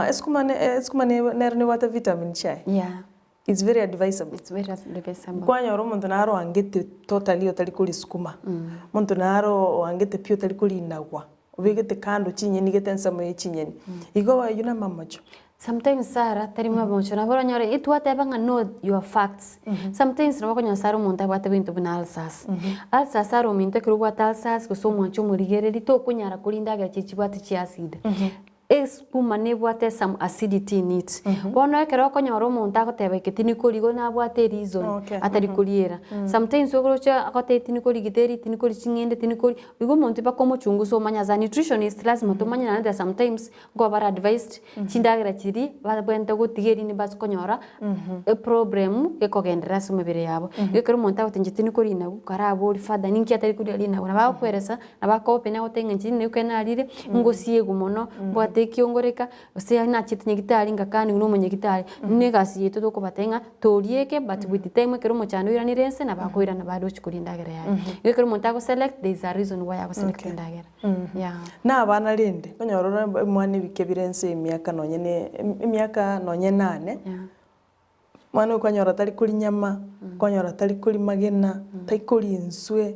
esukuma ne esukuma nero nebwate vitamin chiaye? Yeah. It's very advisable. It's very advisable. Kwanyora omonto naro oangete totally otari koria sukuma, omonto naro oangete pi otari korinagwa, obegete kando chinyeni gete ensemo ya chinyeni, igo aywo namamocho. Sometimes Sarah, tari mamocho, nabo oranyore etwateba ng'a know your facts. Sometimes nabo okonyora Sarah omonto abwate ebinto buna ulcers. Ulcers are ominto ekero obwate ulcers gose omwancho omorigereri tokonyara koria endagera chiria chibwate chiacid. Esukuma nebwate some acidity in it. Bono ekero okonyora omonto agoteba eke tinikoria igo nabwate ereason Okay. atari koriera. Sometimes okorocha agoteba tinikoria githeri, tinikoria ching'ende, tinikoria, igo omonto mpaka omochunguze omanye as a nutritionist lazima tomanye naende sometimes Nkoba bare advised chindagera chiria babwenerete gotiga erinde mbase konyora eproblem ekogenderera ase emebere yabo. Igo ekero omonto agote inche tindi koria rinagu, karaborie further ninki atari koria rinagu, nabo agokoeresa, nabo akoopena agotebi ng'a inche rinagu ekero narire, ngosiegwa mono, mbwate ekiongoreka, gose nachete nyagitari ngakaniwa na omonyagitari. Buna egasi yaito tokobatebia ng'a toria eke but with time ekero omochando oiranire ense nabo akoirana bado ochia koria endagera yaye. Igo ekero omonto agoselect there is a reason why agoselect endagera. Yeah. Na abana rende, okonyora ore omwana ebike bire nse emiaka nonye ne emiaka nonye nane, Yeah. omwana oyo okonyora tari koria nyama, okonyora tari koria magena, tari koria enswe,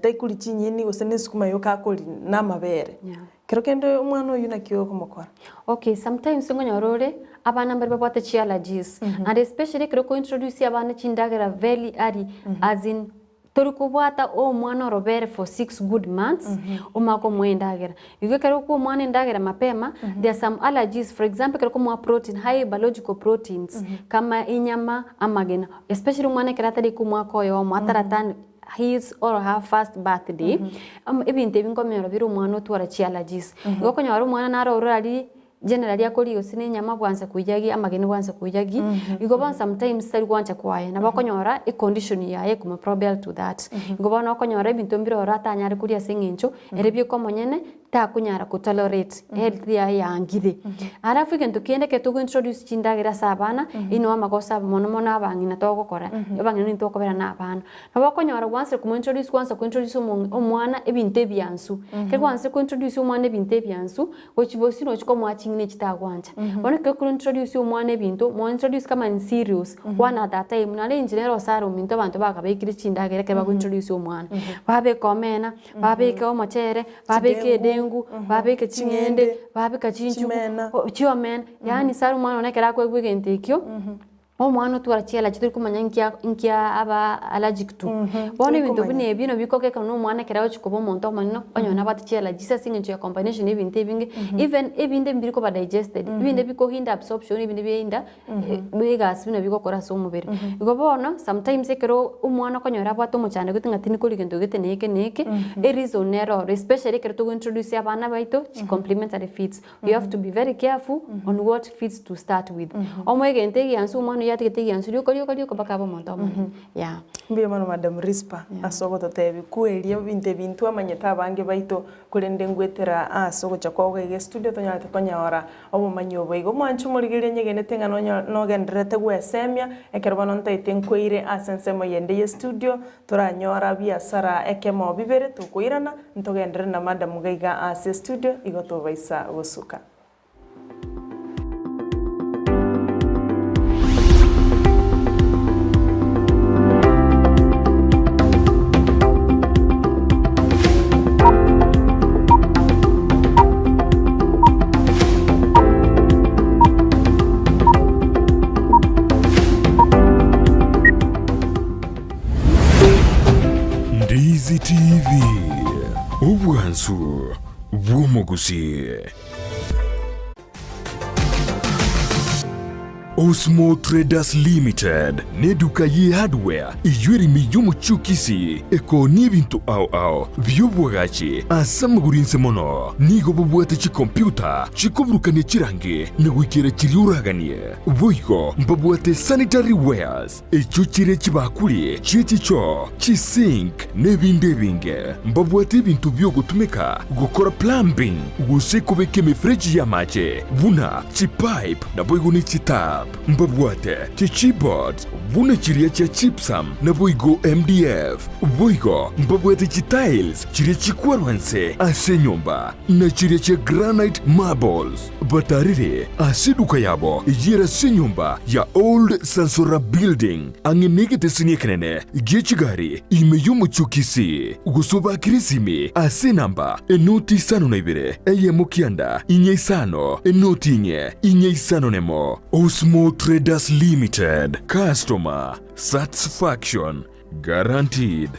tari koria chinyeni gose na esukuma yoka akoria na amabere. Yeah. Kero kende omwana oyio naki okomokora? Okay, sometimes nkonyora ore abana mbare babwate chiallergies, and especially ekero okointroduce abana chindagera very early as in Tori kobwata omwana orobere for 6 good months omanye komoa endagera. Igo ekero okoa omwana endagera mapema, there are some allergies, for example ekero okomoa protein, high biological proteins kama enyama, amagena, especially omwana ekero atari omwaka oyomo ataraturn his or her first birthday, ebinto ebi nkomonyora bire omwana otwara chiallergies. Igo okonyora omwana naro orari Generally akoria gose ne enyama bwansa koiyagia amageni bwansa koiyagia igo bono sometimes tari gwancha kwaye nabo okonyora econdition yaye ekomoprobel to that. Igo bono okonyora ebinto mbire ororo atanyare koria ase eng'encho ere bioka omonyene takonyara kotolerate health yaye yangire. Alafu egento kende ekero togo introduce chindagera ase abana, eywo nabo amagoso abo mono mono abang'ina togokora, abang'ina intwe tokobera na abana. Nabo okonyora gwansa komointroduce gwansa kointroduce omo omwana ebinto ebiansu, ekero gwansa kointroduce omwana ebinto ebiansu, Gochia bosio nochia komoa ching'ina echi tagwancha. Bono ekero okointroduce omwana ebinto, mointroduce kama in serious, one at a time, naende inche nere osare ominto abanto bagabekire chindagera ekero bagointroduce omwana. Babeka omena, babeka omochere, babeka edengu, babeka ching'ende, babeka chinchugu, chiomena, yaani sare omwana one ekero akoigwa egento ekio. Omwana otwara chiallergy tori komanya nki nki aba allergic to. Bono ebinto buna ebio nabio bikogekana na omwana ekero agochia koba omonto omonene, onye nabwate chiallergies ase eng'encho ya combination ya ebinto ebinge, even ebinde mbiri koba digested, ebinde bikohinda absorption ebinde biahinda egasi buna bigokora ase omobere. Igo bono, sometimes ekero omwana okonyora abwate omochando gete ng'a tindi koria gento gete na eke na eke, ereason nere ororo, especially ekero togo introduce abana baito chicomplementary feeds. You have to be very careful on what feeds to start with. Omoe egento egiansu omwana oyio. atigete egiansu rioka rioka rioka mpaka abe omonto omonene, yeah. Mbuya mono Madam Risper ase ogototebia kweria ebinto ebi intwe amanyete abange baito korende ngwetera ase ogocha kwao iga iga estudio tonyarete konyora obomanyi obo igo. Omwanchi omorigereria nyegenete ng'a nonye nogendererete gwesemia ekero bono ntaete nkweire ase ensemo eyende ye estudio toranyora biasara ekemo bibere tokoirana ntogenderere na madam iga iga ase estudio igo tobaisa gosuka. Ndizi TV, obwansu bw'omogusii. Osmo Traders Limited n'eduka ye hardware eyio ere ime y'omochie o Kisii ekoonia ebinto ao ao bi'oboagachi ase amagoro inse mono. Nigo bobwate chikompiuta chikoburukania chirangi na goikera chiria oraganie. Boigo mbabwate sanitary wares echio chire chibakuri chie chichoo, chisink na ebinde ebinge. Mbabwate ebinto bi'ogotumeka gokora plumbing gose kobeka emefereji y'amache buna chipipe naboigo ne chitap. Mbabwate chichipboards buna chiria chia gypsum naboigo MDF. Boigo mbabwate chitiles chiria chikwarwa nse ase enyomba na chiria chia granite marbles. Batarire ase eduka yabo eyere ase enyomba ya Old Sansora Building ang'e negeteseni ekenene gie chigari ime y'omochie o Kisii, gose obakere esimi ase enamba enoti isano na ibere eyemo kianda inye isano enoti inye inye isano nemo. Osmo Traders Limited, Customer Satisfaction Guaranteed.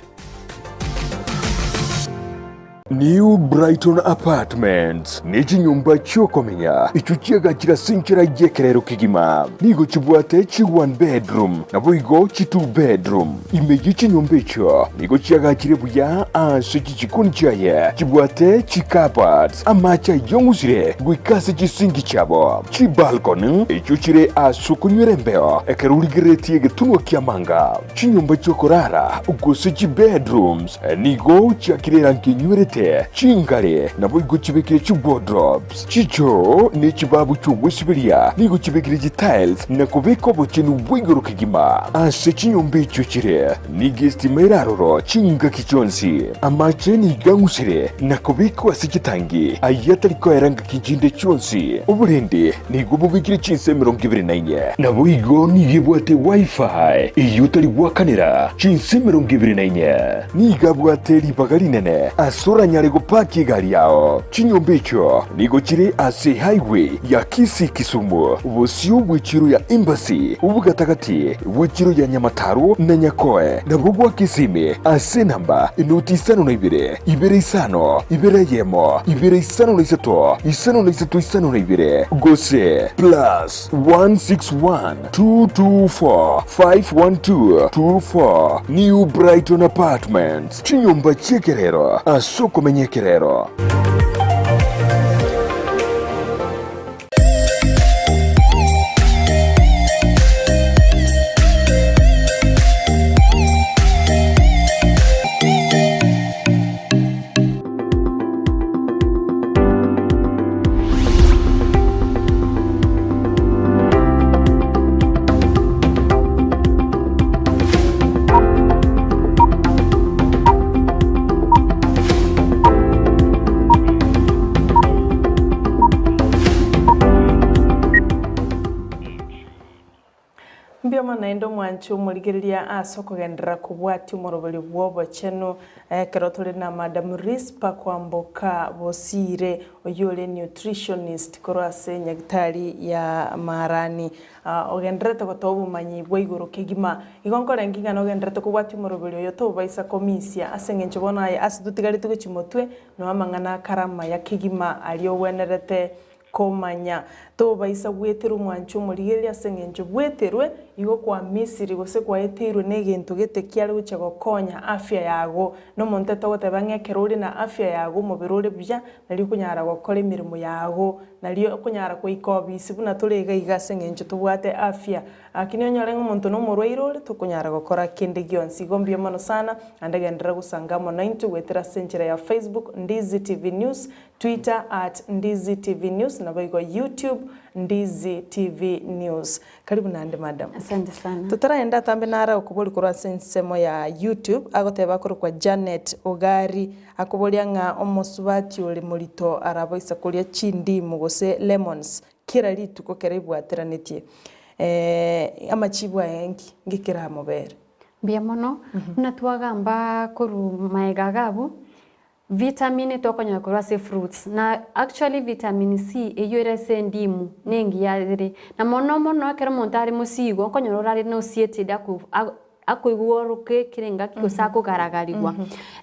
New Brighton Apartments nechinyomba chi'okomenya echio chiagachire ase enchera y'ekerero kegima. Nigo chibwate chi one bedroom naboigo chi two bedroom. Ime ye chinyomba echio nigo chiagachire buya ase chichikoni chiaye chibwate chi cupboards, amache ayong'usire goika ase chisinki chiabo, chibalcony echio chire ase okonywera embeo ekero origereretie egetunwa ki'amanga. Chinyomba chi'okorara, gose chibedrooms, nigo chiakire erangi enywerete, chingare naboigo chibekire chiwardrobes, chichoo ne chibabu chi'ogwesiberia nigo chibekire chitiles na kobeka obochenu bwa igoro kegima. Ase chinyomba echio chire nigo estima ere aroro chingaki chionsi. Amache nigo ang'usire na kobekwa ase chitangi ayio atari koera ngaki chinde chionsi. Oborendi Nigo bobekire chinsa 24. Naboigo nigo ebwate Wi-Fi eyio otari goakanera chinsa 24. Nigo abwate ribaga rinene ase oranyare gopaki egari yao. Chinyomba echio nigo chire ase highway ya Kisii-Kisumu, bosio bw'echiro ya Embassy, obogatagati bw'echiro ya Nyamataro na Nyakoe, nabo gwa Kisimi ase enamba enoti isano na ibere. Ibere isano, ibere eyemo, ibere isano na isato, isano na isato isano na ibere, gose plus 161 224 512 24 New Brighton Apartments, chinyomba chi'ekerero ase okomenya ekerero. Mbuya naende omwanche omorigereria ase okogenderera kobwatia omoroberio bw'obochenu ekero tore na Madam Risper Kwamboka Bosire oyio ore nutritionist korwa ase nyagitari ya Marani ogendererete gotoa obomanyi bwa igoro kegima. Igo nkorenge ng'a nogendererete kobwatia omoroberio oyo tobaisa komisia ase eng'encho bono aye ase totigareti gochia motwe noe amang'ana akare amaya kegima aria ogwenerete komanya. Tobaisa gweterwa omwancho omorigereria ase eng'encho bweterwe igo kwa misiri gose kwaeteirwe na egento gete kiare gochia gokonya afya yago. Na omonto etogoteba ng'a ekero ore na afya yago omobere ore buya, nario okonyara gokora emeremo yago, nario okonyara goika obisi buna tore iga iga ase eng'encho tobwate afya. Lakini onyore ng'a omonto na omorwaire ore, tokonyara gokora kende gionsi. Igo mbuya mono sana, naende genderera gosanga amo naintwe goetera ase enchera ya Facebook, Ndizi TV News, Twitter at Ndizi TV News, naboigo YouTube, Ndizi TV News. Karibu naende madam. Asante sana. Totaraenda atambe nare okoboria korwa ase ensemo ya YouTube, agoteba akorokwa Janet Ogari, akoboria ng'a omosubati ore morito araboisa koria chindimu gose lemons kera rituko kera ebwateranetie amachibu aye nki nki keramobere. Mbuya mono, buna twagamba korwa maega iga abwo, Vitamin tokonyora korwa ase fruits na actually vitamin C eyio ere ase endimu nengiya ere na mono mono ekero omonto are mosigo okonyora orare nauseated ako akoigwa oroke kera engaki gose akogaragarigwa.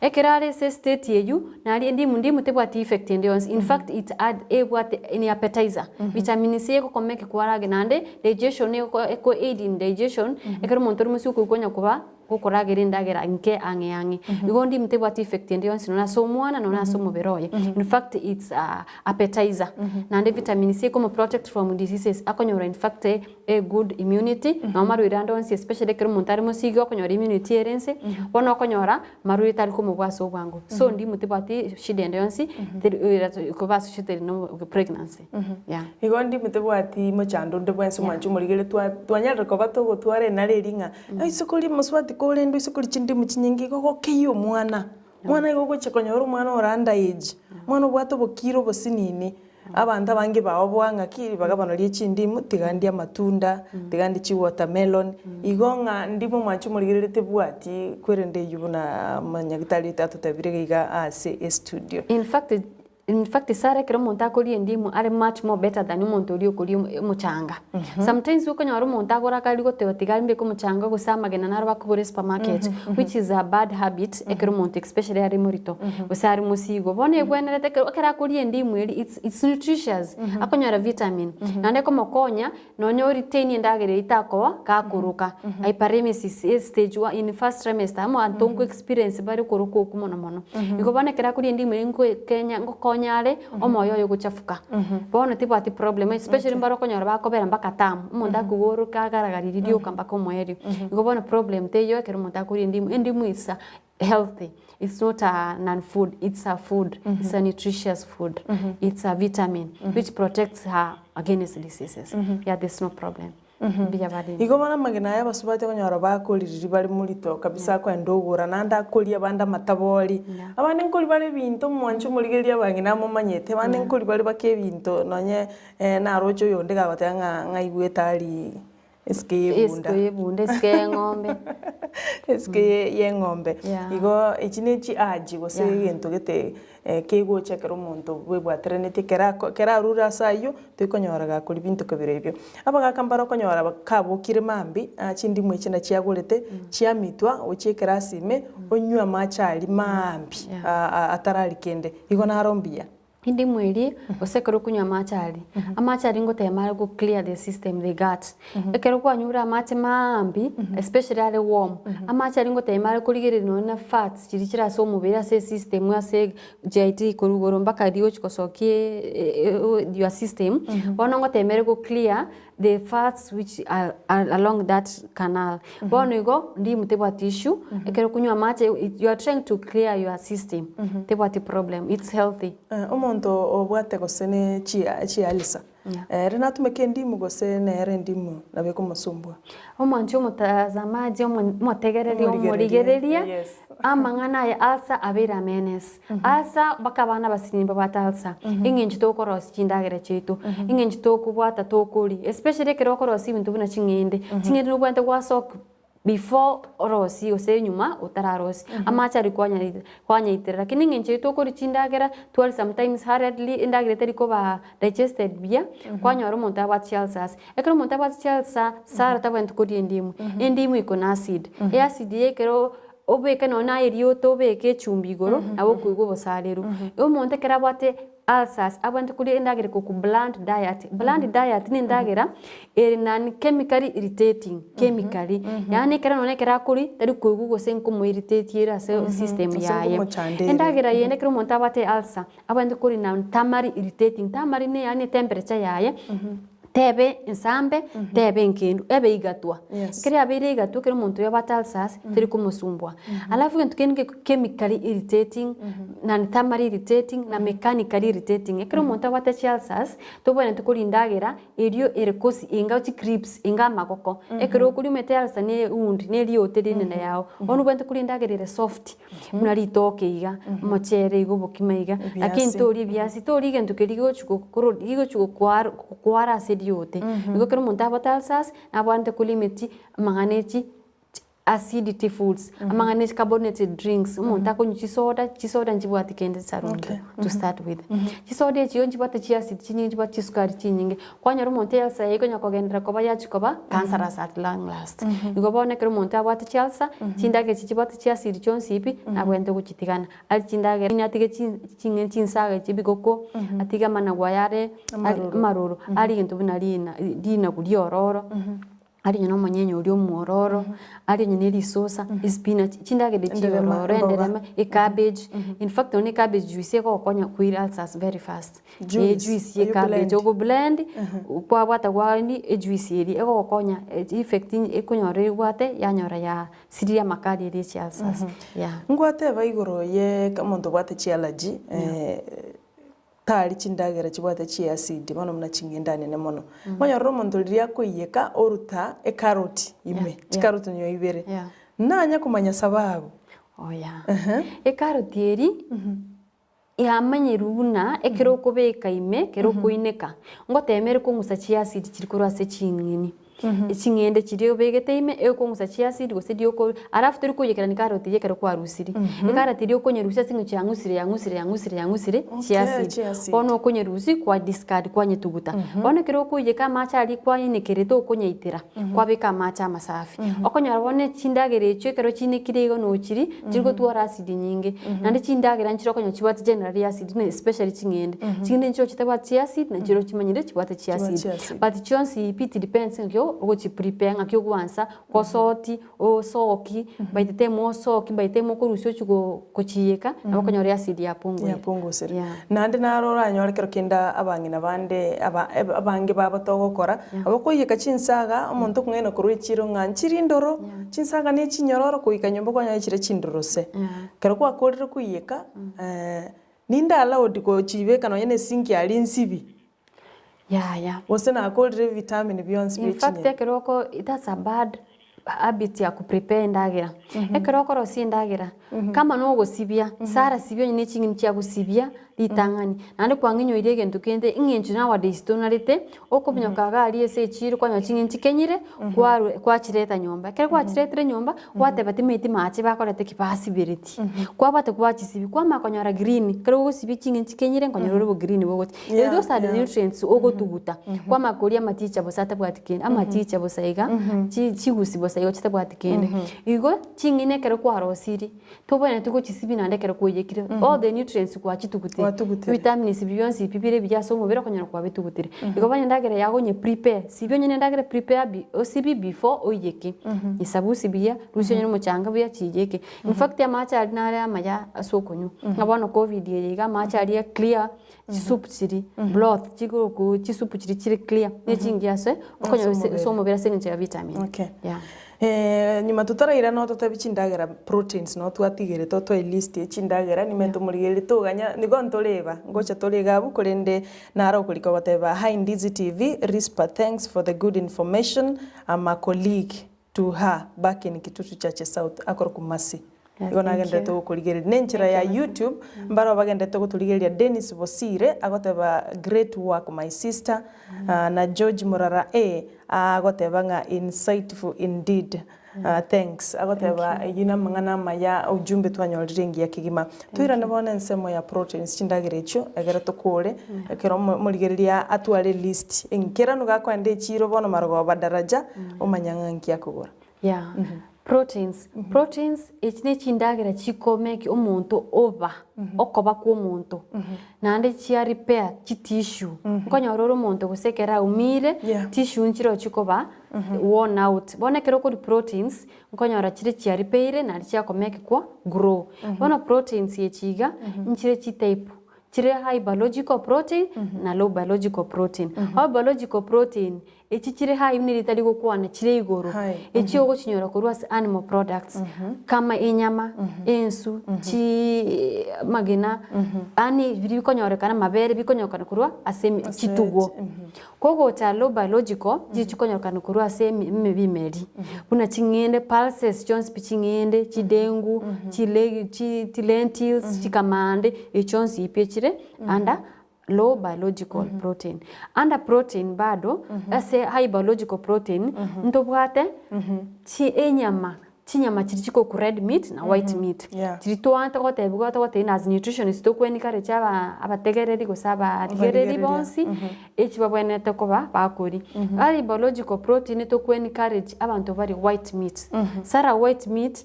Ekero are ase estate eyio naria endimu ndimu tebwati effect ende yonsi in fact it add ebwate ni appetizer. Vitamin C egokoma ekekwarage naende digestion ego eko aid in digestion ekero omonto ore mosigo okoigwa onya koba gokoragera endagera nke ang'e ang'e. Igo ndimu tebwati effect ende yonsi nonya ase omwana nonya ase omobere oye. In fact it's a appetizer. Naende vitamin C ekomo protect from diseases akonyora in fact a good immunity nabo marwaire ande onsi especially ekero omonto are mosige okonyora immunity ere nse, bono okonyora marwaire tari komobua ase obwango. So ndimu tebwati shida ende yonsi teri koba associated na pregnancy. Yeah. Igo ndimu tebwati mochando onde bwensi omwanchi omorigereria twa twanyarire koba togotwara enara eria ng'a Oise koria omosubati korende oise koria chindimu chinyinge igo ogokeyia omwana, omwana igo ogochia konyora omwana ore under age, omwana obwate obokiro obosinini, abanto abange baoboa ng'aki ribaga bono rie chindimu tiga ndie amatunda, tiga ndie chiwatermelon, igo ng'a ndimu omwanchi omorigereria tebwati kwerende eywo buna omonyagitari oito atotebire iga iga ase estudio. In fact In fact Sarah ekero omonto akoria endimu are much more better than omonto oria okoria omochanga. Sometimes okonyora omonto agorakari goteba tiga mbeke omochanga gose amagena naro bakogora esupermarket which is a bad habit ekero omonto especially are morito gose are mosigo. Bono egwenerete ekero ekero akoria endimu eria it's it's nutritious akonyora vitamin naende ekomokonya Nonya o retain endagera eyio takoba gakoroka, hyperemesis e stage one in first trimester amo abanto nko experience bare okoroka okwo mono mono. Igo bono ekero akoria endimo eyio nko kenya ngokonya are omoyo oye gochafuka. Bono tibwati problem especially mbare okonyora bakobera mpaka term, omonto akogoroka agaragaririe rioka mpaka omoerio. Igo bono problem teiyo ekero omonto akoria endimu, endimu is a healthy, it's not a non food, it's a food, it's a nutritious food, it's a vitamin which protects her against diseases. Yeah, there's no problem. Mbuya bare. Igo bono amagena aya abasubati okonyora bakorireria bare morito kabisa akoenda ogora naende akoria abande amatabori, Yeah. abande nkori bare ebinto omwanche omorigereria abang'ina momanyete, abande nkori bare baka ebinto nonye naroche oyonde gagoteba ng'a ng'aigwete aria Esike y'ebunda. Esiko y'ebunda, esike y'eng'ombe. Esike ye- y'eng'ombe. Yeah. Igo echi ne chiaji gose Yeah. egento gete kegocha ekero omonto bwebwateranetie kera ako kera arure ase aywo, toikonyora gakoria binto kabere ebio. Abagaka mbare okonyora kabokire mambia, chindimu echi nachiagorete, chiamitwa, ochie ekerasi ime, onywe amache aria maambia, Yeah. atarari kende, igo naro mbuya. Indimu eria, gose ekero okonywa amache aria, amache aria ngotema are go clear the system, the gut. Ekero kwanyure amache maambi, especially are warm, amache aria ngotema are korigereria nonye na fats chiria chire ase omobere ase esystem ase GIT korwa igoro mpaka rigochi gosokia your system, bono ngotema ere go clear the fats which are are along that canal. Bono igo, ndimu tebwati issue, ekero okonywa amache you are trying to clear your system, tebwati problem, it's healthy. Omonto obwate gose ne chia chialisa, Yeah. ere natumeke endimu gose nere endimu nabo ekomosumbua? Omwanchi omotazamaji omo omotegereri Omorigereria, omorigereria, yes. amang'ana aya asa abeire amenes. Asa mpaka abana abasinini babwate ulcer, eng'encho tokorosia chindagera chiaito, eng'encho tokobwata tokoria, especially ekero okorosia ebinto buna ching'ende, ching'ende nobwenerete gwa soak before orosie gose nyuma otararosia, amache aria kwanya kwanyaitera. Lakini eng'encho eywo tokoria chindagera, twaria sometimes hurriedly, endagera etari koba digested buya, kwanyora omonto abwate chiulcers. Ekero omonto abwate chiulcer, sara tabwenereti koria endimu, endimu iko na acid, eacid eye ekero. Obeke nonya naye erioto obeke echumbi igoro, nabo okoigwa obosareru. Omonto ekero abwate ulcers, abwenerete koria endagera ekoku bland diet. Bland diet na endagera ere non chemically irritating, chemically. Yaani ekero nonya ekero akoria, tari koigwa gose nkomo irritate ere ase esystem Gose yaye. nkomochanda ere. Endagera yende ekero omonto abwate ulcer, abwenerete koria non thermally irritating, thermally ne yaani etemperature yaye. Tebe ensambe, tebe enkendu, ebe igatwa. Yes. Ekero yabeire igatwa, ekero omonto oyo abwate ulcers, teri komosumbua. Alafu egento kende ngeko chemically irritating, na thermally irritating, na mechanically irritating. Ekero omonto abwate chiulcers, tobwenereti koria endagera erio ere kosi enga chicrisps, enga amagoko. Ekero okoria omanyete ulcer ne wound, ne eriote rinene yago. Bono obwenerete koria endagera ere soft. Buna ritoke iga, omochere iga, obokima iga, lakini Ebiasi. toria ebiasi, toria egento keria gigochi gokoro gigochi gokwara gokwara ase eriote. Igo ekero omonto abwate ulcers, nabwate kolimit amang'ana echi chi acidity foods, amang'ana echi carbonated drinks, omonto akonywa chisoda, chisoda nchibwati kende saronto to start with. Chisoda echi igo nchibwate chiacid chinyinge, nchibwate chisukari chinyinge, Kwanyora omonto eulcer yaye ekonya kogenderera koba yachia koba cancerous at long last. Igo bono ekero omonto abwate chiulcer, chindagera echi chibwate chiacid chionsi pi, nabwenerete gochitigana. Arie chindagera yaani atige chi ching'eni chinsaga echi ebigoko, atige amanagu aya are amaroro, arie egento buna rina rinagu riororo. Aria onye nomonyenye oria omwororo, aria onye ne risosa, espinach, chindagera echi Enderema, ororo, emboga. enderema, ecabbage, in fact nonye ecabbage juice egogokonya koira ulcers very fast. Juice, Eh juice ya oyo ecabbage, blend. ogoblend, kwabwata gwani ejuice eria, egogokonya effect ekonyora ebwate yanyora ya siriria amakari aria echi ulcers, yeah. Ngwateba igoro ye omonto obwate chiallergy, Tari chindagera chibwate chi'asidi bono buna ching'ende anene mono. Nkonyorora omonto riria akoiyeka oruta ekaroti ime, Yeah, yeah. chikaroti onye ibere, Yeah. nanya komanya sababu. Oya. Ehe. Ekaroti eri, yamanyirwe buna ekero okobeka ime, ekero okoineka, ngotema ere kong'usa chiacid chiri korwa ase ching'eni. Ching'ende chiria obegete ime ekong'usa chiacid gose rioko alafu tori koyekerania ekaroti eyio ekero kwarusirie. Ekaroti eria okonyerusia ase eng'encho yang'usire yang'usire yang'usire yang'usire Okay, chiacid. chiacid. Bono okonyerusia kwa discard kwanyetuguta. Bono ekero okoiyeka amache aria kwayenekerete okonyeitera, kwabeka amache amasafi. Okonyora bono chindagera echio ekero chinekire igo nochiria, chiri gotwara acid nyinge. Naende chindagera nchire okonyora chibwate generally acid buna especially ching'ende. Ching'ende nchire chitabwati chiacid na nchire chimanyire chibwate Chibwate chiacid. chiacid. But chionsi pi it depends ng'aki ogochi prepare ng'aki ogwansa, gosoti, osoki, by the time osoki, by the time okorusia ochie go kochiyeka, nabo okonyora eacid yapungure. Yapungusire. Yeah. Naende naro oranyore kero kende abang'ina bande aba abange babo togokora, abakoiyeka chinsaga, omonto okong'aina korwa echiro ng'a nchiri ndoro, chinsaga ne chinyororo goika nyomba kwanyora chire chindoro se. Ekero gwakorire koiyeka, ninde allowed gochibeka nonye na esinki aria nsibi? Yaya. Gose nakorire ebitamini bionsi In bie fact chinyeni. ekero oko that's a bad habit ya kuprepare endagera. Ekero okorosia endagera, kama nogosibia, sara sibia onye ne ching'eni chiagosibia ritang'ani. Naende kwang'inyoirie egento kende, eng'encho nowadays tonarete, okominyoka iga aria ase echiro kwanyora ching'eni chikenyire, kwarwa kwachireta nyomba. Ekero gwachiretire nyomba, gwateba timanyeti mache bakorete ki basiberetie. Kwabwata gwachisibia, kwamanya konyora green, ekero ogosibia ching'eni chikenyire nkonyora ore bo green bogocha. Yeah, Those are the yeah. nutrients ogotuguta. Kwamanya koria amaticha bosa atabwati kende, amaticha bosa iga, chi chigusi bosa igo chitabwati kende. Igo, ching'eni ekero kwarosirie, tobwenereti gochisibia naende ekero kwaiyekire, all the nutrients gwachitugutire. Gwatugutire. Vitamins biria bionsi pi bire buya ase omobere okonyora kwabitugutire. Igo bono endagera yago onye prepare, sibia onye na endagera prepare bi osibie before oiyeke. Nyesabusie buya, rusia onye na omochanga buya chiyeke. In fact amache aria nare amaya ase okonywa, ng'a bono covid eye iga amache aria clear, chisupu chiria, broth chigokuu chisupu chiria chire clear, ne chingiya ase okonyora ase ase omobere ase eng'encho ya vitamin. Okay. Yeah. Nyuma totarairana ototebie chindagera proteins noo twatigerete otoe list ye chindagera nimente omorigereria toganya nigo ntoreba ngocha tore iga abwo korende naro okorika ogoteba hi Ndizi TV Risper thanks for the good information am a colleague to her back in Kitutu Chache South akorokwa Mercy. Yeah, Igo thank nagenderete you. gokorigereria. Ne enchera ya Thank you, Mercy. YouTube, mbaro bagenderete gotorigereria Dennis Bosire agoteba great work my sister, Ah, na George Murara A agoteba ng'a insightful indeed. Ah, thanks. Agoteba eyio namang'ana amaya ujumbe twanyorire engiya kegima. Toirane bono ensemo ya proteins chindagera echio egere tokore ekero omo omorigereria atware elist enkeranu gakoenda echiro bono marogoba daraja omanya ng'a nki akogora. Yeah. Proteins, proteins echi ne chindagera chikomeki omonto oba, okoba kwa omonto, naende chia repair chitissue, nkonyora ore omonto gose ekero aumire, Yeah. tissue nchiroo chikoba worn out. Bono ekero okoria proteins, nkonyora chire chia repair naende chiakomeki kwa grow. Bono proteins echi iga, nchire chitype, chire high biological protein na low biological protein. High biological protein, Echi chire high buna ritari gokwana chire igoro, High. echi ogochinyora korwa ase animal products kama enyama, ensu, chi amagena, yaani biria bikonyorekana amabere bikonyorekana korwa ase eme Ase chitugo. chi-. Kogocha low biological, nchiria chikonyorekana korwa ase eme ebimeri, buna ching'ende pulses chionsi pi ching'ende, chidengu, chile chi chilentils, chikamande, echio chionsi pi echire under low biological protein. Under protein bado, ase high biological protein, ntobwate chi enyama, chinyama chiria chikokwa red meat na white meat. Yeah. Chiria twaante gotebiwa togotebia as nutritionist tokwe encourage aba abategereri gose abarigereri Abarigereria. bonsi, echi babwenerete koba bakoria. High biological protein tokwe encourage abanto barie white meat. Sara white meat.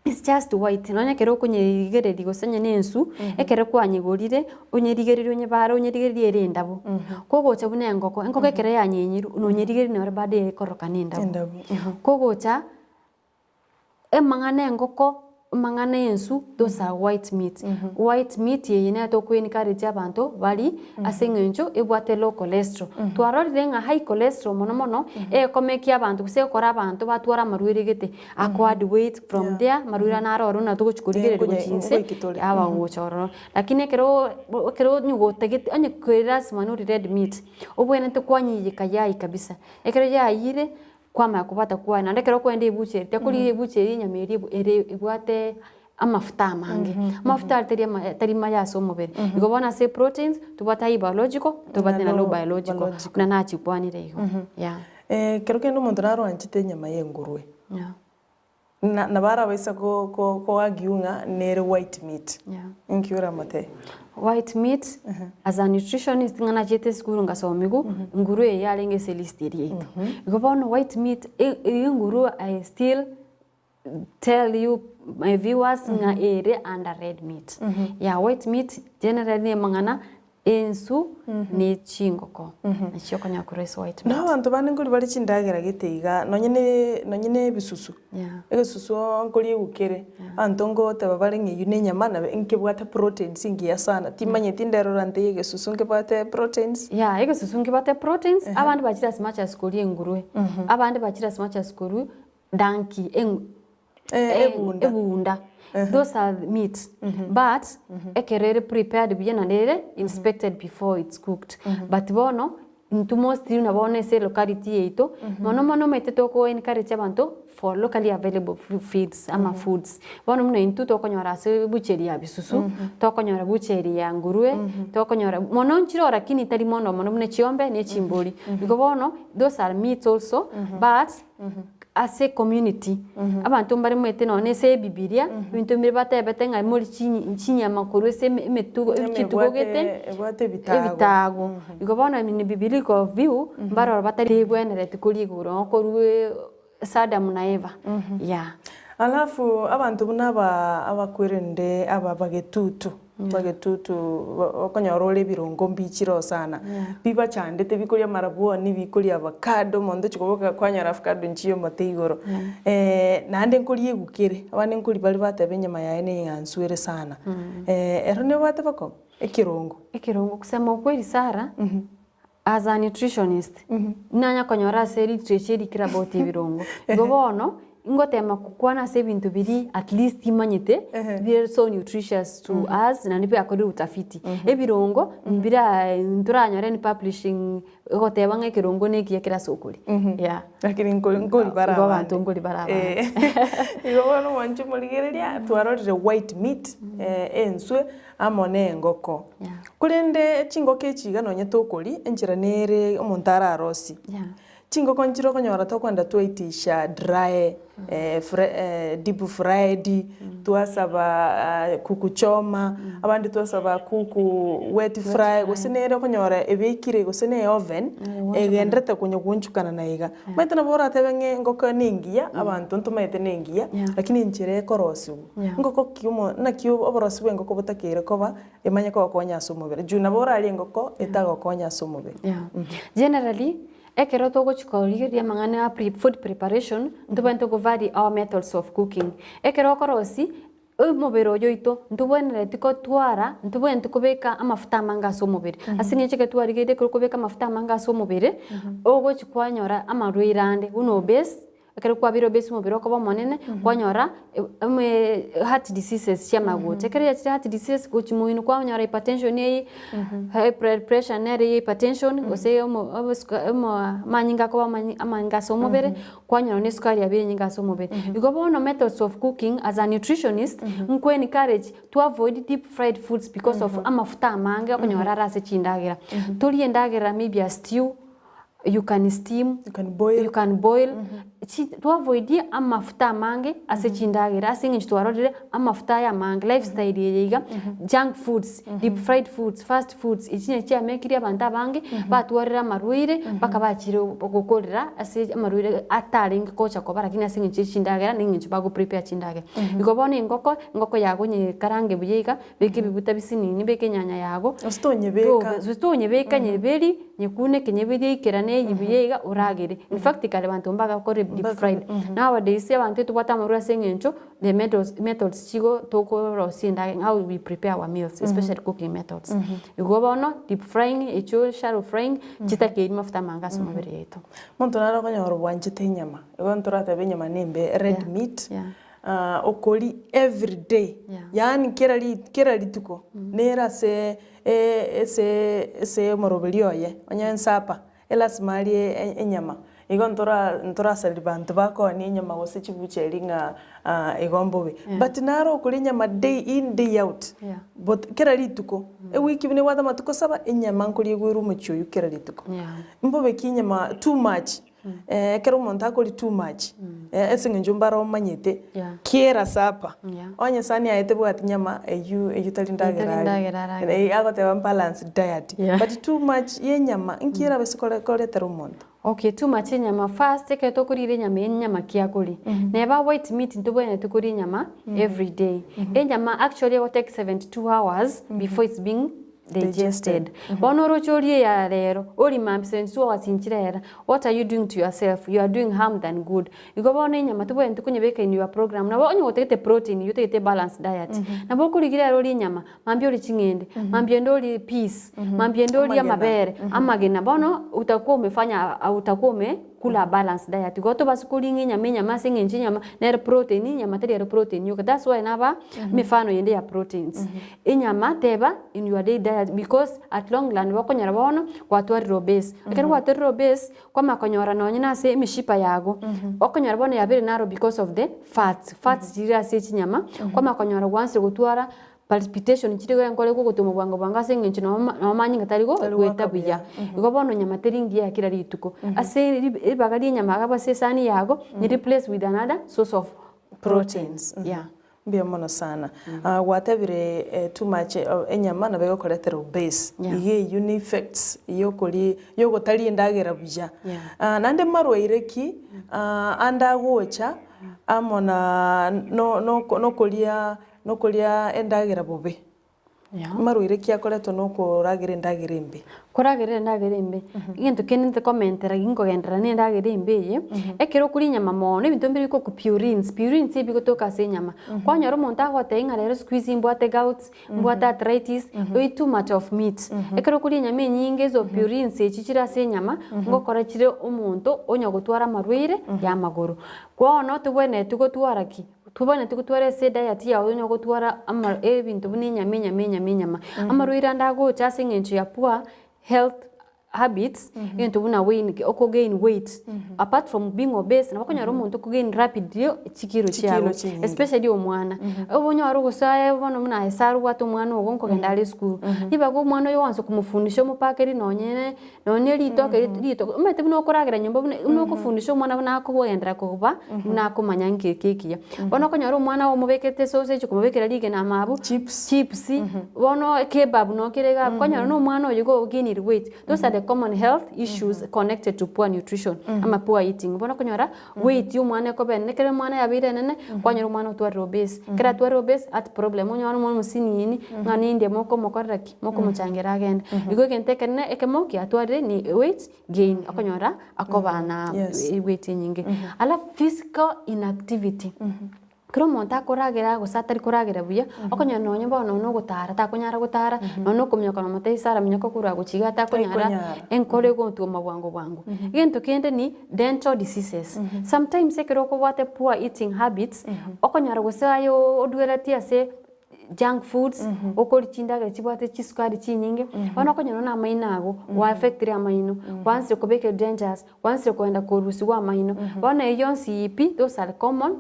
It's just white, nonya ekero okonyerigereria gose onye na ensu, ekero kwanyegorire, onyerigererie onyebare onyerigererie ere endabu. Kogocha buna engoko, engoko ekero yanyenyirwe, nonyerigereria noro bado ekorokana endabu. Endabu, Kogocha, emang'ana engoko, amang'ana ensu, those are white meat. White meat eye nero toko encourage abanto barie, ase eng'encho ebwate low cholesterol. Twarorire ng'a high cholesterol mono mono, egokomekia abanto gose egokora abanto batware amarwaire gete. Acquired weight from there, amarwaire aya naro ororo natogochi korigereria gochia inse, Ngoiki tore. aba gocha ororo. Lakini ekero ekero onye gotagete onye kere lasima norie red meat, obwenerete kwanyeyeka yayia kabisa. Ekero yayire, kwamanya kobwata kwaye, naende ekero okogenda ebucheri, tekorigia ebucheri enyama eria ere ebwate amafuta amange. Amafuta aria tari ama tari maya ase omobere. Igo bono ase proteins, tobwate high biological, tobwate na low biological, biological. buna nachikwanire igo, yeah. Ekero kende omonto naroanchete enyama ya engurue, Yeah. na nabo arabaisa ko ko ko argue ng'a nere white meat, Yeah. inki oramotebie? White meat, as a nutritionist ng'a nachiete esukuru ngasomigwa, engurue eye yarenge ase elist eria yaito. Igo bono white meat, e- engurue I still tell you my viewers ng'a ere under red meat. Yeah, white meat generally nemang'ana ensu ne chingoko nachio okonyora korwa ase white Na meat. abanto bande nkori bare chindagera gete iga, nonye ne nonye na ebisusu, Yeah. egesusu nkoriegwa kere, abanto ngoteba bare ng'a eywo na enyama nabo nkebwate proteins engiya sana, timanyeti nderora nte egesusu nkebwate proteins. Yeah, egesusu nkebwate proteins, abande bachire as much as koria engurue, abande bachire as much as korwa donkey, eng- Eh, ebunda. ebunda. Those are meat. But ekero ere prepared buya naende ere inspected before it's cooked. But bono intwe mostly buna bono ase locality yaito, mono mono omanyete toko encourage abanto for locally available feeds ama foods. Bono buna intwe tokonyora ase ebucheri ya bisusu, tokonyora bucheri ya ngurue, tokonyora mono nchire lakini tari mono mono buna chiombe na echimbori. Igo bono those are meat also but ase ecommunity, abanto mbare moete nonye na ase ebibiria, ebinto mbire batebete ng'a more chinyi chinyama korwa ase eme emetugo chitugo gete, Ebwate ebitago. ebitago. Igo bono in biblical view, mbaroro batari bwenereti koria igoro korwa ase Adam na Eva, yeah. Alafu abanto buna aba abakwerende aba bagetutu. Bagetutu okonyora ore ebirongo mbichire osana, bibachandete bikoria amarabwoni, bikoria avocado, omonto ochia koboka kwanyora avocado nchiyo omote igoro. Naende nkoria egukere, abande nkoria bare bateba enyama yaye na eng'ansu ere sana. Ero nebwate boko? Ekerongo. Ekerongo kusema ukweli Sarah, as a nutritionist, nanya konyora ase literature erikire about ebirongo. Igo bono, ngotema kokwana ase ebinto biria at least imanyete, bire so nutritious to us, naende biakorire utafiti. Ebirongo, mbira ntoranyore any publishing egoteba ng'a ekerongo na ekiya kere ase okoria, yeah. Lakini nkori nkori bare Igo abande. abanto nkori bare abande. Igo bono mwanche morigereria, twarorire white meat, enswe, amo na engoko. Yeah. Korende chingoko echi iga nonye tokoria, enchera nere omonto ararosie. Yeah. Chingoko nchire okonyora tokoenda twaitisha dry, deep fried, twasaba kuku choma, abande twasaba kuku wet fry, gose nere okonyora ebekire gose na eoven, egenderete konya goonchokana na iga. Omanyete nabo oratebe ng'a engoko na engiya, abanto ntomaete na engiya, lakini enchera ekorosiwa, engoko ki omo naki oborosi bwa engoko botakeire koba, emanye kogokonya ase omobere. Juu nabo orarie engoko etagokonya ase omobere. Generally, Ekero togochia korigereria amang'ana a pre food preparation, ntobwenerete go vary our methods of cooking. Ekero okorosia, omobere oyo oito, ntobwenereti kotwara, ntobwenereti kobeka amafuta amange ase omobere. Ase eng'encho ekero twarigereire ekero okobeka amafuta amange ase omobere, ogochia kwanyora amarwaire ande buna obese, Ekero kwabeire obese omobere okoba omonene, kwanyora heart diseases chiamagocha. Ekero yachire heart diseases gochia moino kwanyora hypertension eye, high blood pressure nere eye hypertension, gose omo obosuka omo amanyinga akoba amanyi amange ase omobere, kwanyora na esukari yabeire enyinge ase omobere. Igo bono methods of cooking as a nutritionist, nko encourage to avoid deep fried foods because of amafuta amange okonyora are ase chindagera. Torie endagera maybe a stew, you can steam, You can boil. you can boil chi twavoidie amafuta amange ase chindagera ase eng'encho twarorire amafuta aya amange lifestyle eye iga junk foods, deep fried foods, fast foods echi nachi chiamekire abanto abange batwarire amarwaire mpaka bachire gokorera ase amarwaire atarenge gocha koba lakini ase eng'encho ya chindagera na eng'encho bago prepare chindagera. Igo bono engoko, engoko yago onyekarange buya iga. Beka ebibuta bisinini, beka enyanya yago, Gose tonyebeka. gose tonyebeka nyeberi, nyekuneke nyeberi eikerane eyie buya iga oragere. In fact kare banto mbagakora deep fried. Nowadays abanto etobwate amarwa ase eng'encho the methods methods chigo tokorosia endagera how we prepare our meals especially cooking methods. Igo bono deep frying echio shallow frying chitakeiri mafuta amange ase omobere yaito. Omonto nare okonyora obwanchete enyama, igo ntoratebe enyama nembe, red meat. Okori everyday, yaani kera ri kera rituko nere ase ase ase omoroberi oye, onye ensapa, elasima arie enyama. Igo ntora ntorasareri banto bakoania enyama gose chibucheri ng'a igo mbobe. But naro okoria enyama day in day out, but kera rituko, ewiki buna ebwate amatuko saba, enyama nkoria egoirwa omochie oywo kera rituko. Mbobe ki enyama too much. Ekero omonto akoria too much, ase eng'encho mbare omanyete, Yeah. kera supper, Yeah. onye esani yaye tebwati nyama eywo eywo tari ndagera Tari aria. ndagera aragere. Agoteba balanced diet, Yeah. but too much ya enyama, nki erabase kore koretera omonto? Okay, too much enyama first ekero tokorire enyama eye enyama ki akoria? Neba white meat ntobwenereti koria enyama everyday. Enyama actually ego take 72 hours before it's being digested. Bono oroche orie eya rero, orie mambia 72 hours inchire era, what are you doing to yourself? You are doing harm than good. Igo bono enyama tobwenereti konyebeka in your program, nabo onye gotagete protein eywo otagete balanced diet, nabo okorigia rero orie enyama, mambia orie ching'ende, mambia ende orie peas, mambia ende orie amabere, amagena, bono utakuwa umefanya utakuwa ume kula balanced diet. Igo tobase koria ng'a enyama enyama ase eng'encho enyama nere protein, enyama teri ero protein yoka, that's why naba emefano yende ya proteins. Enyama teba in your day diet because at long run bokonyora bono gwatwarire obese. Ekero gwatwarire obese, kwamanya konyora nonye na ase emishipa yago, okonyora bono yabere narrow because of the fats, fats chire ase chinyama, kwamanya konyora gwansire gotwara palpitation chire iga enkoro egogotoma bwango bwango ase eng'encho noo nomanyinga tari go Tari goeta goaka buya. buya. Igo bono nyama teri ngiya ya kera rituko. Ase ri ribaga ria enyama iga ase esani yago, ni replace with another source of Proteins. proteins, yeah. Mbuya mono sana. Gwatebire too much enyama nabo egokoretera obese. Yeah. Iga eywo ne effects yokori yogotaria endagera buya. Yeah. Naende marwaire ki ande agocha amo na no no nokoria nokoria endagera bobe. Yeah. Marwaire ki akoretwa nokoragera endagera embe? Koragera endagera embe, egento kende ntokomentera ginkogenderera na endagera embe eye, ekero okoria enyama mono ebinto mbire bikokwa purines, purines ebigotoka ase enyama. Kwanyora omonto agotebia ng'a rero siku hizi mbwate gouts, mbwate arthritis, oyi too much of meat. Ekero okoria enyama enyinge ezo purines echi chire ase enyama, ngokora chire omonto onya gotwara amarwaire ya amagoro. Bono tobwenereti gotwara ki? Tobwenereti gotwara ase ediet yao onya gotwara ama ebinto buna enyama enyama enyama enyama. Amarwaire ande agocha ase eng'encho ya poor health. Habits, egento buna weign, okogain weight, apart from being obese, nabo okonyora omonto okogain rapidly chikilo Chikilo chiago, chinyinge. especially omwana. Obonyore gose aye bono buna aye Sarah obwate omwana ogo nkogenda are esukuru, ribaga omwana oyo oanse komofundisha omopakeri nonye nonye ritoke ritoke, omanyete buna okoragera nyomba buna buna okofundisha omwana buna akogenderera koba, buna akomanya nki eke ekiya. Bono okonyora omwana omobekete esausage okomobekera rigena amabu, Chips. chips, bono ekebab noo kere iga abwo, kwanyora na omwana oyo igo ogainire weight. Those are the common health issues connected to poor nutrition ama poor eating. Bono okonyora weight ya omwana ekoba enene, ekero omwana yabeire enene, kwanyora omwana otwarire obese. Ekero atwarire obese, heart problem, onyore omwana omosinini, ng'a ninde mokomokorera ki? Mokomochangera agende. Igo egento ekenene ekemo kiatwarire ni weight gain, okonyora akoba na weight enyinge. Alafu physical inactivity. Ekero omonto akoragera gose atari koragera buya, okonyora nonye bono nonya ogotara takonyara gotara, nonya okominyoka nomotebia ase araminyoke korwa gochia iga takonyara, Takonyara. enkoro egotwoma bwango bwango. Egento kende ni dental diseases, sometimes ekero okobwate poor eating habits, okonyora gose aye odweretie ase junk foods, okoria chindagera chibwate chisukari chinyinge, bono okonyora buna amaino ago, gwaeffectire amaino, gwansire kobeka dentures, gwansire kogenda korusiwa amaino, bono eywo yonsi pi, those are common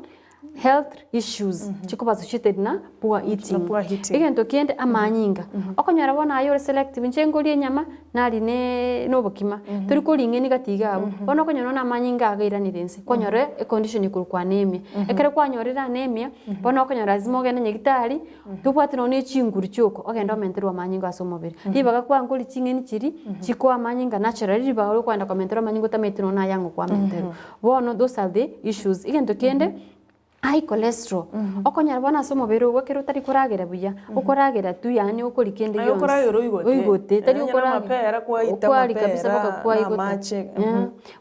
health issues chikoba associated na poor eating. poor eating. Egento kende amanyinga, okonyora bono aye ore selective, inche nkoria enyama, naria ne na obokima, tori koria ing'eni gati iga abwo, bono okonyora bono amanyinga ago airanire inse, kwanyora econdition ekorokwa anemia. Ekero kwanyorire anemia, bono okonyora lazima ogende nyagitari, tobwati nonye na chinguru chioka, ogende omenterwe amanyinga ase omobere. Ribaga kwanga ching'eni chiria, chikoa amanyinga naturally, ribaga riokoenda komenterwa amanyinga otamanyeti nonye naye ang'o kwamenterwa. Bono those are the issues. Egento kende, high cholesterol, okonyora bono ase omobere ogo ekero otari koragera buya, okoragera tu yaani okoria kende Aye gionsi, okoragera oigote, oigote, tari onye na okoragera amapera kwaita okwaria kabisa amapera mpaka na kwaigota. amache,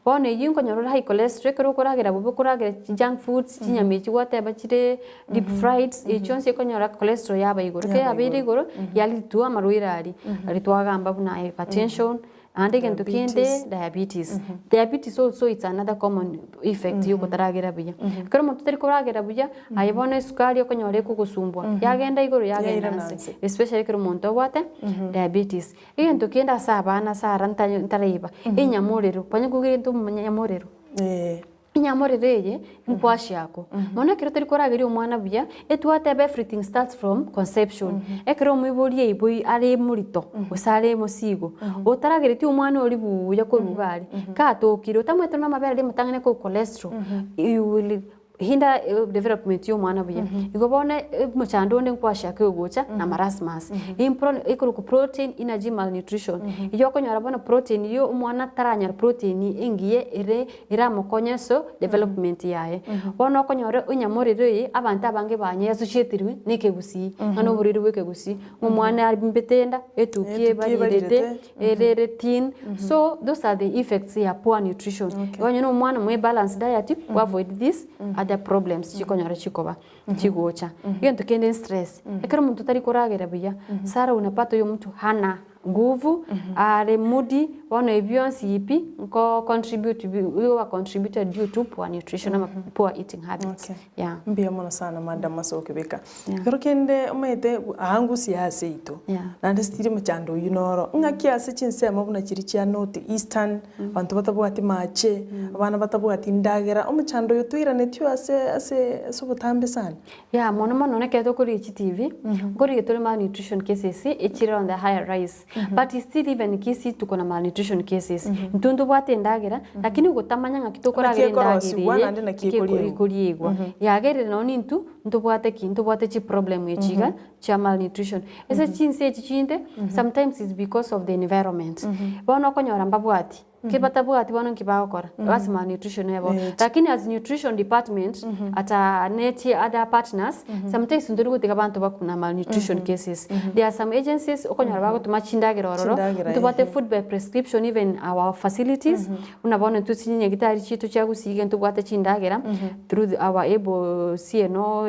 Bono eywo nkonyora ore high cholesterol, ekero okoragera bobe okoragera chijunk foods, chinyama echi gwateba chire deep fried, echio chionsi okonyora cholesterol yaba igoro. Ekero Yaba yabeire igoro. igoro, yari tu amarwaire aria, aria twagamba buna hypertension, Naende egento kende Diabetes. diabetes. Diabetes also it's another common effect ya okotaragera buya. Ekero omonto otari koragera buya, aye bono esukari okonyora ekogosumbua, yagenda igoro yagenda Yairana nse, nse. especially ekero omonto obwate diabetes. Egento kende ase abana ase ara nta ntaraiba, enyamorero, kwanya kogera egento omonyamorero. Eh. Enyamorero eye nkwashiako. Mono ekero tori korageria omwana buya, etwateba everything starts from conception. Ekero omoibori aiboi are morito, gose are mosigo, otarageretie omwana oria buuya korwa iga aria, katokire otamoete na amabere aria amatang'ani korwa cholesterol, you will hinder development ya omwana buya. Igo bono omochando onde nkwashiako egocha na marasmus. Impro ekorokwa protein energy malnutrition. Eywo okonyora bono protein eywo omwana taranyora protein engiya ere Eramokonye ase development yaye. Bono okonyora enyamorero eye abanto abange banyeassociatirwe na ekegusii, ng'a na oborwaire bwa ekegusii, ng'a omwana abimbete enda, etukia Etukia ebarirete, ebarirete. ere ere thin, so those are the effects ya poor nutrition. Okay. Onye na omwana moe balanced diet, o avoid these other problems chikonyora chikoba chigocha. Egento kende stress, ekero omonto otari koragera buya, Sarah unapata huyo mtu hana nguvu, are moody, bono ebi bionsi pi nko contribute bi igo contributed due to poor nutrition ama poor eating habits Okay. yeah. Mbuya mono sana madam ase okebeka. Yeah. Ekero kende omanyete aa ngusia ase yaito, Yeah. naende sitiri omochando oyio noro, ng'aki ase chinsemo buna chiria chia North Eastern, abanto batabwati mache, abana batabwati ndagera, omochando oyo toiranetio ase ase ase obotambe sana. Yeah, mono mono nekero tokorigia chitibi, nkorigia tore malnutrition cases echire on the higher rise, but still even Kisii tuko na malnutrition cases. Intwe ntobwate endagera, lakini ogotamanya ng'aki tokoragera Naki endagera ekorosigwa eye, naende naki naki ekoriegwa. ekoriegwa. Yagerire nonye intwe, ntobwate ki? Ntobwate chiproblem echi iga chia malnutrition. Ase chinse echi chinde, sometimes it's because of the environment. Bono okonyora mbabwati. Ki batabwati bono nki bagokora? Ase malnutrition ebo. Lakini as nutrition department ata nechi other partners, sometimes ntori gotiga abanto bakwe na malnutrition cases. There are some agencies okonyora bagotoma chindagera ororo, Chindagera, ntobwate ehe. food by prescription even our facilities, buna bono intwe chinyagitari chiaito chia gusii iga ntobwate chindagera through the our able CNO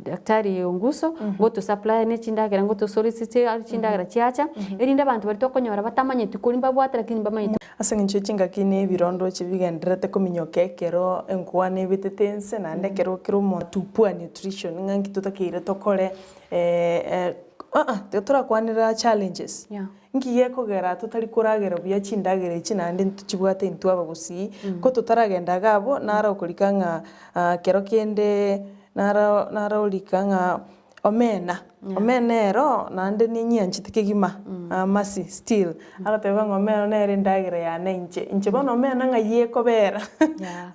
Daktari Onguso, ngotosupply ne chindagera ngotosolicite chindagera chiacha, erinde abanto baria tokonyora batamanyeti koria mbabwate lakini mbamanyete. Ase eng'encho ye chingaki na ebirondoche bigendererete kominyoka ekero enkwana ebetete ense, naende ekero kera omonto poor nutrition ng'a nki totakeire tokore aa tiga torakwanera challenges. Yeah. Nki gekogera totari koragera buya chindagera echi naende ntochibwate intwe abagusii, ko totaragenda iga abwo, naro okorika ng'a kero kende naro naro orika ng'a omena, omena ero naende ninyianchete kegima amasi still, agoteba ng'a omena nere endagera yane inche, inche bono omena ng'ai ekobera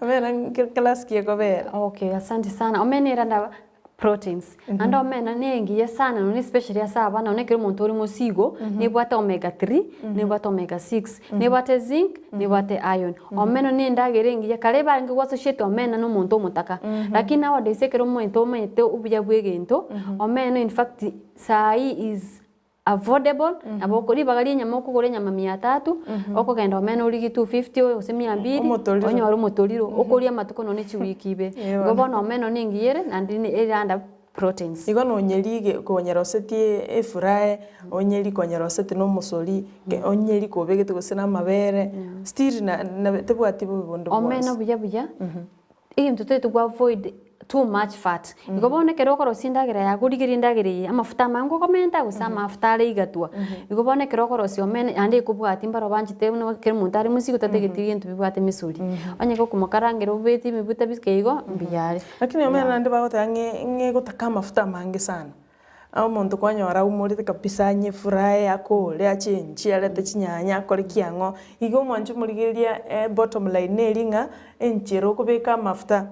omena class ki ekobera? Okay, asante sana. Omena era nda proteins, naende omena ne engiya sana nonye especially ase abana nonye ekero omonto ore mosigo, nebwate omega 3, nebwate omega 6, nebwate zinc, nebwate iron. Omena ne endagera engiya, kare barenge go associate omena na omonto omotaka, lakini nowadays ekero omonto omanyete obuya bwa egento, omena in fact saii is affordable, nabo oko ribaga ria enyama okogora enyama mia tatu, okogenda omena origie 250 gose mia mbiri, Omotoriro. onyore omotoriro, okoria amatuko nonye chiwiki ibere. Eeh Igo bono. bono omena ne engiya ere naende ne ere under proteins. Igo nonyerige konyerosetie efurae, onyeri konyerosetie na omosori, ke onyeri kobegete gose na amabere, still na na tebwati bobe bonde Omena bwonsi. buya buya, egento totaete go avoid too much fat. Igo bono ekero okorosia endagera yago origererie endagera eye amafuta amange okomenta gose amafuta are igatwa. Igo bono ekero okorosia omena naende ekobwatia mbaro banchete buna ekero omonto are mosigo tatageti gento bibwate emesori. Onye gokomokarangera obete ebibuta bike igo, mbuya are. Lakini omena naende bagoteba ng'e ng'e egotaka amafuta amange sana. Omonto kwanyora aumorete kabisa anyefurae akore achenchie arete chinyanya akore ki ang'o. Igo omwanche omorigereria bottom line neri ng'a enchera okobeka amafuta,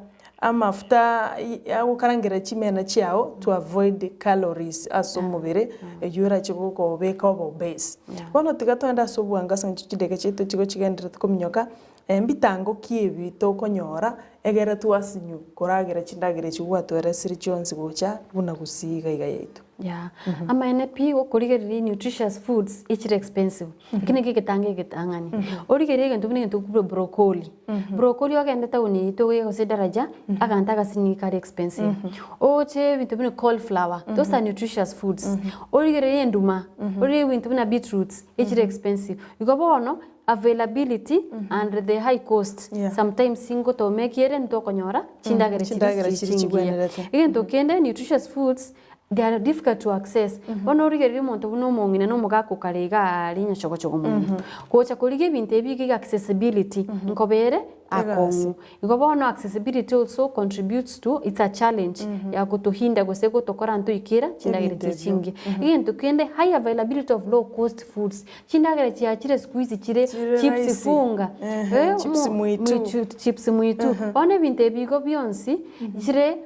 amafuta agokarangera chimena chiago to avoid calories ase omobere eywo erache gokobeka obe obese. Bono tiga toende ase obwango ase eng'encho chidakika chiaito chigo chigendererete kominyoka, Mbitango ki ebi tokonyora egere twasinyu koragera chindagera echi gwatweresire chionsi gocha buna gusii iga iga yaito? Yeah. Amaene pi gokorigereria nutritious foods echire expensive. Eki nakio egetanga egetang'ani. Origererie egento buna egento buna broccoli. Broccoli ogende town yaito iga gose edaraja, aganto agasinini kare expensive. Oche ebinto buna cauliflower, those are nutritious foods. Origererie enduma, origererie ebinto buna beetroots, echire expensive. Igo bono, availability and the high cost Yeah. sometimes ngotomeki ere ntokonyora chindagera chiria Chindagera chiri chiria chingiya. chigwenerete. Egento kende nutritious foods they are difficult to access. Bono origererie omonto buna omong'ina na omogaka okare iga aria nyachogochogo mono. Gocha korigia ebinto ebi iga accessibility nkobere akong'u. Igo bono accessibility also contributes to it's a challenge ya gotohinda gose gotokora ntoikera chindagera Ebinto chiria ebio. chingiya. Egento kende high availability of low cost foods. Chindagera chiachire siku hizi chire Chire chips rahisi. funga, Ehe, eh, chips mo- mwitu. mwichu chips mwitu. Bono ebinto ebi igo bionsi, chire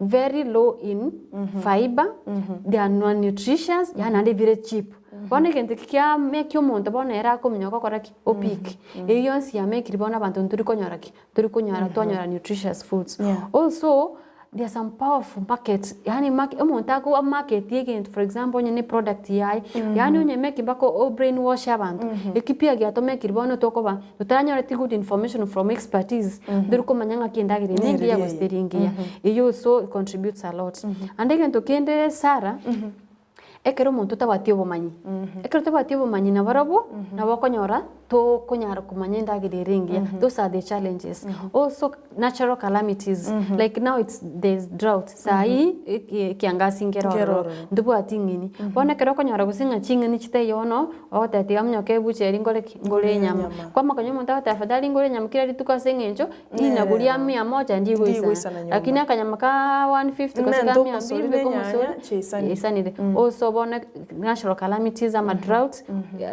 very low in fibre, they are non nutritious, yaani naende bire cheap. Bono egento eki kiameki omonto bono ere akominyoka okora ki? Opick. Eyio yonsi yamekire bono abanto ntori konyora ki? Tori konyara twanyora nutritious foods. Yeah. Also, there are some powerful market, yaani market omonto ako market egento for example onye ne product yaye, yaani onye make mpaka o brain wash abanto, eki pia giatomekire bono tokoba totaranyoreti good information from expertise, ntori komanya ng'aki endagera eye nengiya gose teri engiya. Eyio also contributes a lot. Ande egento kende Sarah, Ekero omonto otabwati obomanyi, ekero otabwati obomanyi nabarobwo, nabo okonyora tokonyara komanya endagera ere engiya, those are the challenges. Also natural calamities, like now it's there's drought, saii eki ekiangasi nkere Nkere ororo, ororo. ntobwati ng'eni. Bono ekero okonyora gose ng'a ching'eni chitaiyo bono, ogoteba tiga monyoke ebucha eria nkore ki? Ngore enyama. enyama. Kwamanya omonto agoteba afadhali ngore enyama kera rituko ase eng'encho, Rinagu ria mia moja Ndigoisana ndigoisana, nyomba. lakini akanyama ka 150 gose ka Mente mia omosori mbili beka na enyanya omosori chiaisanire. yaisanire. Also bono natural calamities ama drought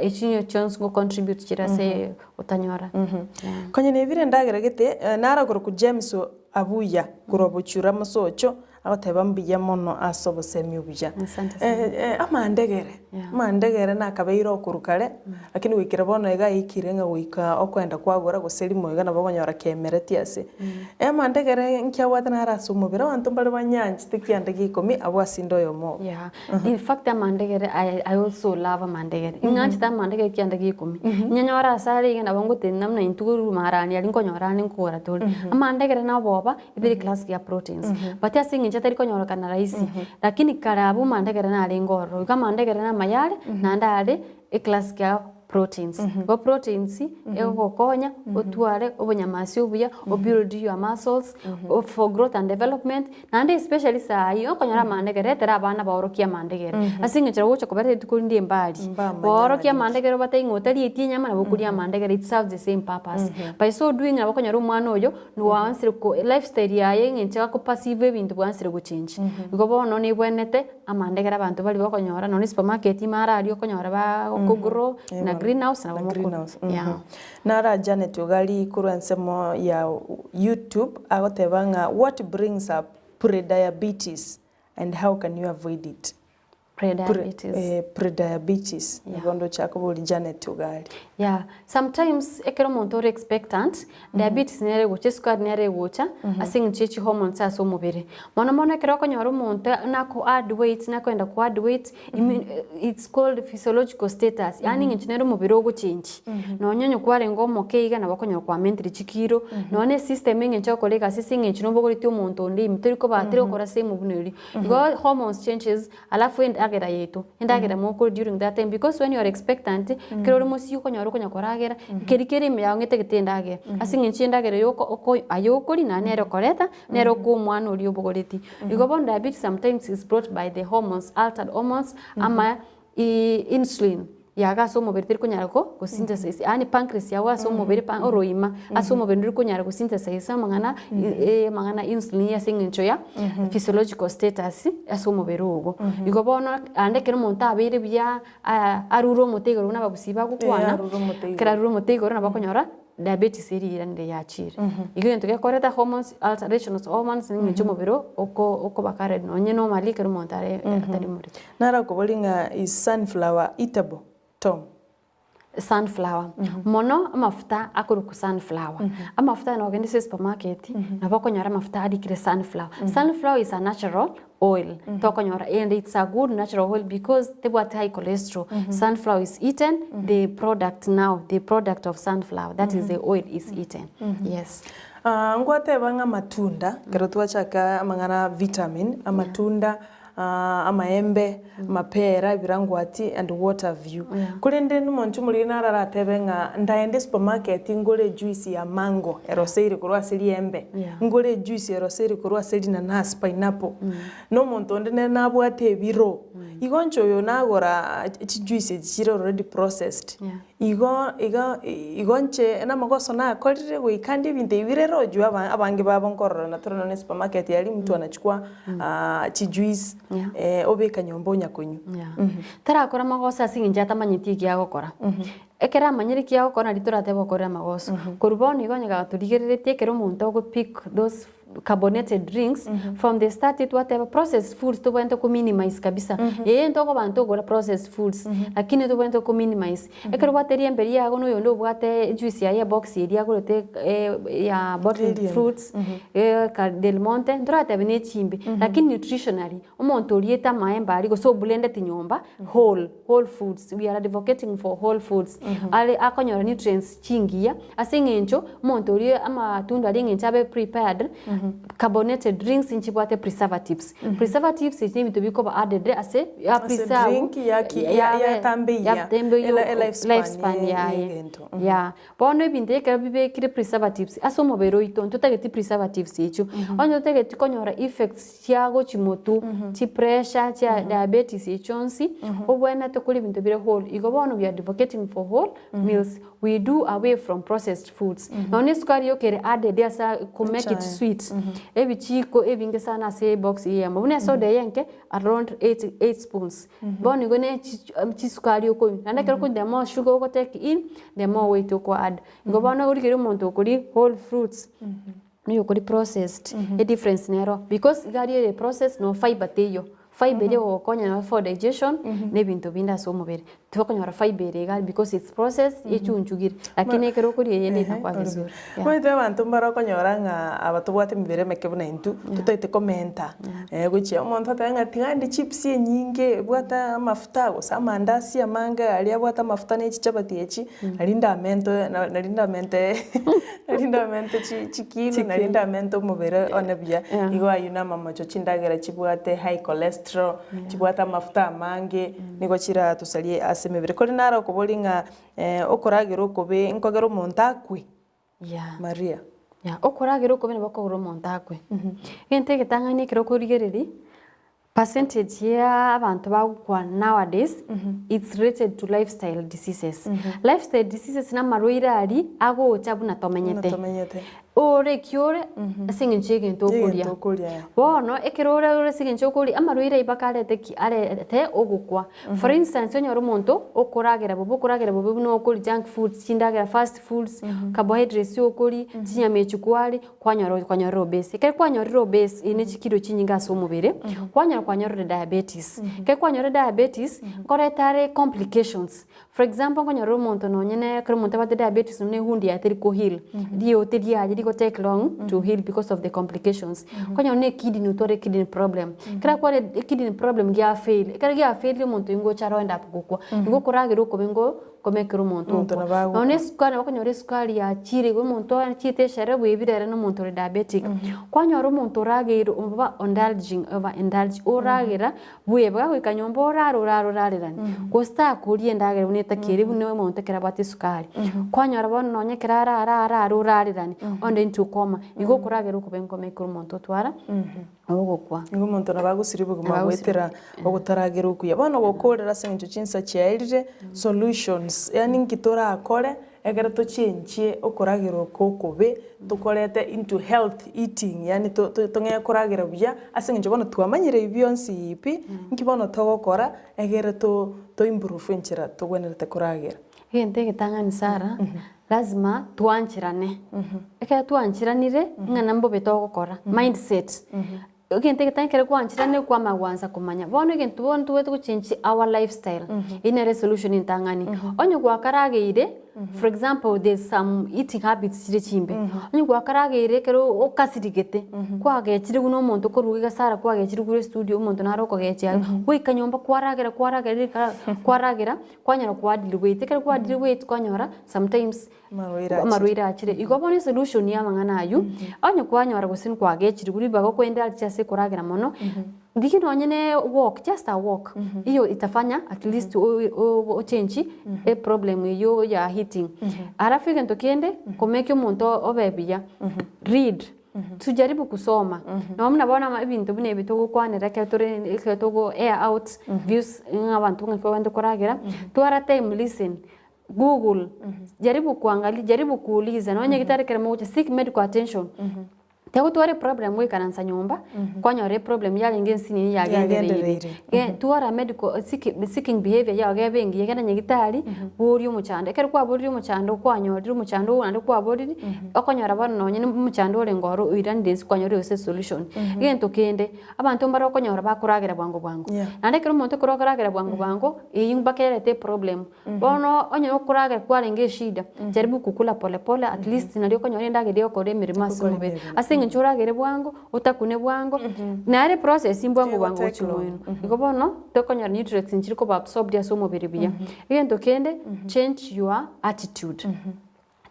echio chionsi go contribute chire ase otanyora. Yeah. Konya nebire endagera gete, naro korokwa James Abuya korwa Bochura Mosocho, Agoteba mbuya mono ase obosemi obuya. Asante sana. Eh, eh, amandegere, Yeah. amandegere nakabeire okorwa kare, lakini goikera bono iga aikire ng'a goika okoenda kwagora gose rimo iga nabo okonyora kemereti ase. Amandegere nki abwate naro ase omobere, abanto mbare banyanchete kianda gia ikomi abwo ase inde oyomo obo. Yeah. In fact amandegere I, I also love amandegere. Ing'anchete amandegere kianda gia ikomi. Nyanyore ase are iga nabo ngotenena buna intwe korwa marani aria nkonyora ande nkogora tore. Amandegere na oboba, Ebere class ya proteins but ase eng'encho atari konyorekana rahisi lakini kare abwo mandegere narenge ororo igo amandegere namaya are naende are eclass kia. proteins. Igo proteins egogokonya otware obonyamasi obuya, o build your muscles, for growth and development, naende especially saii okonyora amandegere ekero abana baorokia amandegere, ase eng'encho nabo ogocha kobareta rituko rinde mbari, Mbamanya baorokia amaringi. amandegere obatebie ng'a otarieti enyama nabo okoria amandegere it serves the same purpose. By so doing nabo okonyora omwana oyo nigoansire ko lifestyle yaye eng'encho ako perceive ebinto bwansire gochengi. Igo bono nebwenerete amandegere abanto baria bakonyora nonye supermarket ime ara aria okonyora bakogrow na greenhouse nabo Na mokoro greenhouse, yeah. Nara Janet Ogari korwa ensemo ya YouTube agoteba ng'a what brings up prediabetes and how can you avoid it? Prediabetes. Eh, prediabetes Yeah. nigo ndoche akoboria Janet Ogari. Yeah, sometimes ekero omonto ore expectant, diabetes nere egocha, esukari nere egocha, ase eng'encho ye chihormones ase omobere. Mono mono ekero okonyora omonto nako add weight, nakoenda ko add weight, it's called physiological status, yaani eng'encho nere omobere ogochengi. Nonya onye kwarenge omoke iga nabo okonyora kwamentire chikiro, nonya na esystem eng'encho ogokora egasi ase eng'encho nobogoretie omonto onde ime, tori koba teri gokora same buna oria. Igo hormones changes, alafu endagera yaito, endagera mokoria during that time because when you are expectant, ekero ore mosio okonyora okonya koragera, keri kere ime yago ng'etagete endagera. Ase eng'encho endagera eye oko oko aye okoria naende nere okoreta, nere okoa omwana oria obogoretie. Igo bono diabetes sometimes is brought by the hormones, altered hormones, ama insulin yago ase omobere teri konyara ko gosynthesize yaani pancreas yago ase omobere pa oroima ase omobere ndori konyara gosynthesize amang'ana amang'ana insulin ase eng'encho ya physiological status ase omobere ogo. Igo bono naende ekero omonto abeire buya arure omote igoro buna abagusii bagokwana, arure omote igoro. ekero arure omote igoro nabo okonyora diabetes eria eiranire yachire. Igo egento gekoreta hormones alterations of hormones eng'encho omobere oko okoba kare nonye normally ekero omonto are atari morito. Narakoborie ng'a is sunflower eatable, Tom? Sunflower. Mono amafuta akorokwa sunflower. Amafuta aya nogende ase esupermarket, nabo okonyora amafuta arikire sunflower. Sunflower is a natural oil, tokonyora and it's a good natural oil because tebwati high cholesterol. Sunflower is eaten, the product now, the product of sunflower, that is the oil is eaten. Yes. Ngwateba ng'a amatunda, ekero twachaka amang'ana vitamin, amatunda amaembe, amapera, ebirangwati and what have you. Korende nomonto omoriri naro aratebe ng'a ndaende supermarket ngore ejuice ya mango eroseire korwa ase riembe, ngore ejuice eroseire korwa ase rinanasi, pineapple, na omonto onde nere nabwate ebiro, igo inche oyo nagora chijuice echi chire already processed, Igo igo igo inche namagoso nakorire goika ndie ebinto ebi bire roju aba abange babo nkorora na tore nonye supermarket aria mtu anachukua chijuice Yeah. obeka nyomba onya konywa. Yeah. Tarakora amagoso ase eng'encho atamanyeti eki agokora. Ekero amanyire eki agokora nario toratebe okorire amagoso. Korwa bono igo onye gatorigereretie ekero omonto ogo pick those carbonated drinks from the start twateba processed foods tobwenerete ko minimize kabisa ee ntokoba ntogora processed foods lakini tobwenerete ko minimize ekero obwate riembe riago na oyonde obwate ejuice yaye ebox eria agorete ya bottled Riembe. fruits ka Del Monte ntoratebe na echimbe lakini nutritionally omonto oriete amaembe aria gose oblendeti nyomba whole whole foods we are advocating for whole foods are akonyora nutrients chingiya ase eng'encho omonto oria amatunda aria eng'encho abe prepared carbonated drinks nchibwate preservatives preservatives echi nebinto bikoba added ase ya Ase preserve drink yaki- ya- yatambeiya yatambeiya ele- elifespan lifespan ye- yaye yegento. yeah. Bono ebinto ekero bibekire preservatives ase omobere oito ntotageti preservatives echio, onye totageti konyora effects chia gochia motwe, chipressure, chia diabetes echio chionsi, obwenerete koria ebinto bire whole. Igo bono we are advocating for whole meals, we do away from processed foods. Nonya esukari yoka ere added ase ko make it Echae. sweet, ebichiko ebinge sana ase ebox eyemo, buna esoda eye enke around 8 spoons. Bono igo ne chisukari okonywa, naende ekero okonywa the more sugar ogo take in, the more weight oko add. Igo bono origereria omonto okoria whole fruits, na oyokoria processed, edifference nero because iga aria ere processed no fibre teiyo, fibre eria egogokonya nabo for digestion, na ebinto binde ase omobere. Tokonyora fibre ere iga because it's processed, echunchugire, lakini ekero okoria eyende etakoa vizuri, yeah. Omanyete abanto mbare okonyora ng'a aba tobwate emebere emeke buna intwe, totagete komenta gochia omonto otebe ng'a tiga ndie chips enyinge ebwate amafuta gose amandasi amange aria abwate amafuta na echichabati echi, nari ndamente nari ndamente nari ndamente chi chikilo nari ndamente omobere one buya. Igo aywo na amamocho chindagera chibwate high cholesterol, chibwate amafuta amange, nigo chiratosarie ase. ase emebere. Korende naro okoboria ng'a okoragera okobe nkogera omonto akwe? Yeah. Maria. Yeah, okoragera okobe nabo okogera omonto akwe. Egento egetang'ani ekero okorigereria, percentage ya abanto bagokwa nowadays, it's related to lifestyle diseases. Lifestyle diseases na amarwaire aria agocha buna Buna tomenyete. tomenyete. Ore eki ore ase eng'encho ya egento okoria. Egento okoria, eh. Bono ekero ore ore ase eng'encho okoria, amarwaire ayio mpaka arete ki? Arete ogokwa. For instance, onyore omonto okoragera bobe, okoragera bobe buna okoria junk foods, chindagera fast foods, carbohydrates okoria, chinyama echi kwaria, kwanyora kwanyorire obese. Ekero kwanyorire obese, eye ne chikilo chinyinge ase omobere, kwanyora kwanyorire diabetes. Ekero kwanyorire diabetes, nkoreta are complications. For example, nkonyora omonto nonye ne ekero omonto abwate diabetes nonye na egundi yaye teri ko heal, riote riaye rigo take long to heal because of the complications. Okonyora na ekidney otware kidney problem, ekero akware ekidney problem gia fail, ekero gia failire omonto oywo ngocha are oenda up gokwa, igo okoragera okobe ngo komekera omonto Omonto okwa. nabo agokwa. Nonye na esukari nabo okonyora esukari yachire igo omonto achiete esherehe bwebire ere na omonto ore diabetic. Kwanyora omonto orageire oba indulging over indulge oragera Bweba goika nyomba orare orare orarerane, gose takoria endagera buna etakeire buna omonto ekero abwate esukari. Kwanyora bono nonye ekero arare arare orarerane, onde intwe okoma, igo okoragera okobe nkoma ekero omonto otwara ogokwa. Nigo omonto nabo agosiria obogima Nabo agosiria goetera ogotaragera okuya. Bono gokorera ase eng'encho chinsa chiaerire, solutions, yaani nki torakore Ekero tochenchie okoragera oko okobe, tokorete into health eating, yaani to- to tong'ee koragera buya, ase eng'encho bono twamanyire ebi bionsi pi, nki bono togokora egere to to improve enchera togwenerete koragera. Egento egetang'ani Sarah, lazima twancherane, ekero twancheranire ng'a nambobe togokora, mindset. Egento egetang'ani ekero gwancheranire kwamanya gwansa komanya. Bono egento bono tobwate gochengi our lifestyle, eyio nere esolution entang'ani. Onye gwakarageire, for example there's some eating habits chire chimbe, onye gwakarageire ekero okasirigete, kwagechire buna omonto okoruga egesara kwagechire korwa estudio omonto naro okogechia aria, goika nyomba kwaragera kwaragera rika kwaragera, kwanyora kwaadire weight, ekero kwaadire weight kwanyora sometimes Amarwaire achire. Igo bono esolution ya amang'ana aywo, onye kwanyora gose nkwagechire ribaga okoenda aria ase koragera mono, rigia nonye ne walk, just a walk, iyo itafanya at least ochengi eproblem eywo ya heating. Alafu egento kende, komeki omonto obe buya, read, tujaribu kusoma, nonye buna bono ebinto buna ebi togokwanera ekero tore ekero togo air out views ng'a abanto ng'aki babwenerete koragera, twara time listen. Google, jaribu kuangalia, jaribu kuuliza, nonya gitari ekero mogocha seek medical attention. Tegotwara eproblem goikaransa nyomba, kwanyora eproblem yarenge ensinini yagendereire. Yagendereire. Ge twara medical seek seeking behaviour yago gebe engiya, genda nyagitari, boria omochando. Ekero kwaborire omochando kwanyorire omochando ogo naende kwaborire, okonyora bono nonye na omochando orenge ororo oiranire inse kwanyorire gose esolution. Egento kende, Abanto mbare okonyora bakoragera bwango bwango. Yeah. Naende ekero omonto ekero okoragera bwango bwango, eyio mpaka erete eproblem. Bono onye okoragera kwarenge eshida, jaribu kukula pole pole at least nario okonyora endagera egokora emeremo ase Egokora omobere. emeremo. Ase eng'encho oragere bwango, otakune bwango, nare eprocess mbwango bwango Take gochia long. moino. Igo bono, tokonyora nutrients nchiri koba absorbed ase omobere buya. Egento kende, change your attitude.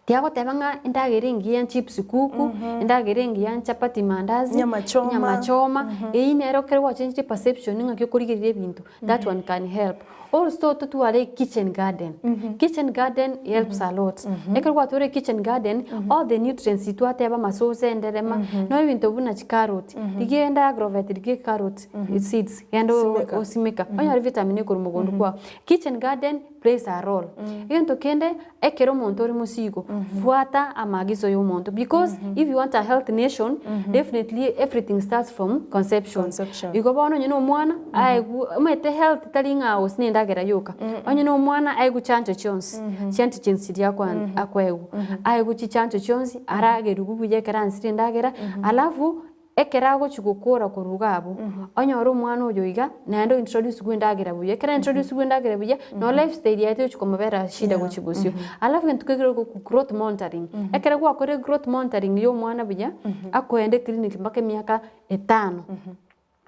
Tiagoteba ng'a endagera engiya nchips kuku, endagera engiya nchapati mandazi, Nyama choma. nyama choma, eyio nero ekero gwachengirie perception ng'aki okorigereria ebinto, that one can help. Also totware kitchen garden, kitchen garden helps a lot. Ekero gwatwarire kitchen garden, all the nutrients twateba amasosa, enderema, no ebinto buna chicarrot, rigia ende agrovet rigia ecarrot seeds, genda Simeka. osimeka, onyore vitamin ekorwa mogondo kwao. Kitchen garden plays a role. Egento kende, ekero omonto ore mosigo, fuata amaagizo ya omonto because if you want a healthy nation, definitely everything starts from conception. Conception. Igo bono onye na omwana, aegwe omanyete health tari ng'a gose na endagera yoka, onye na omwana aegwe chanjo chionsi, chiantigens chiria akwa akoegwa, aegwe chichanjo chionsi, aragerigwe buya ekero ansire endagera, alafu Ekero agochia gokora korwa iga abwo, onyore omwana oyo iga, naende o introduce gwa endagera buya, ekero a introduce gwa endagera buya, no lifestyle yaye tegochi komobera shida gochia bosio. Alafu egento kegere go growth monitoring, ekero gwakorire growth monitoring ya omwana buya, akoenda eclinic mpaka emiaka etano,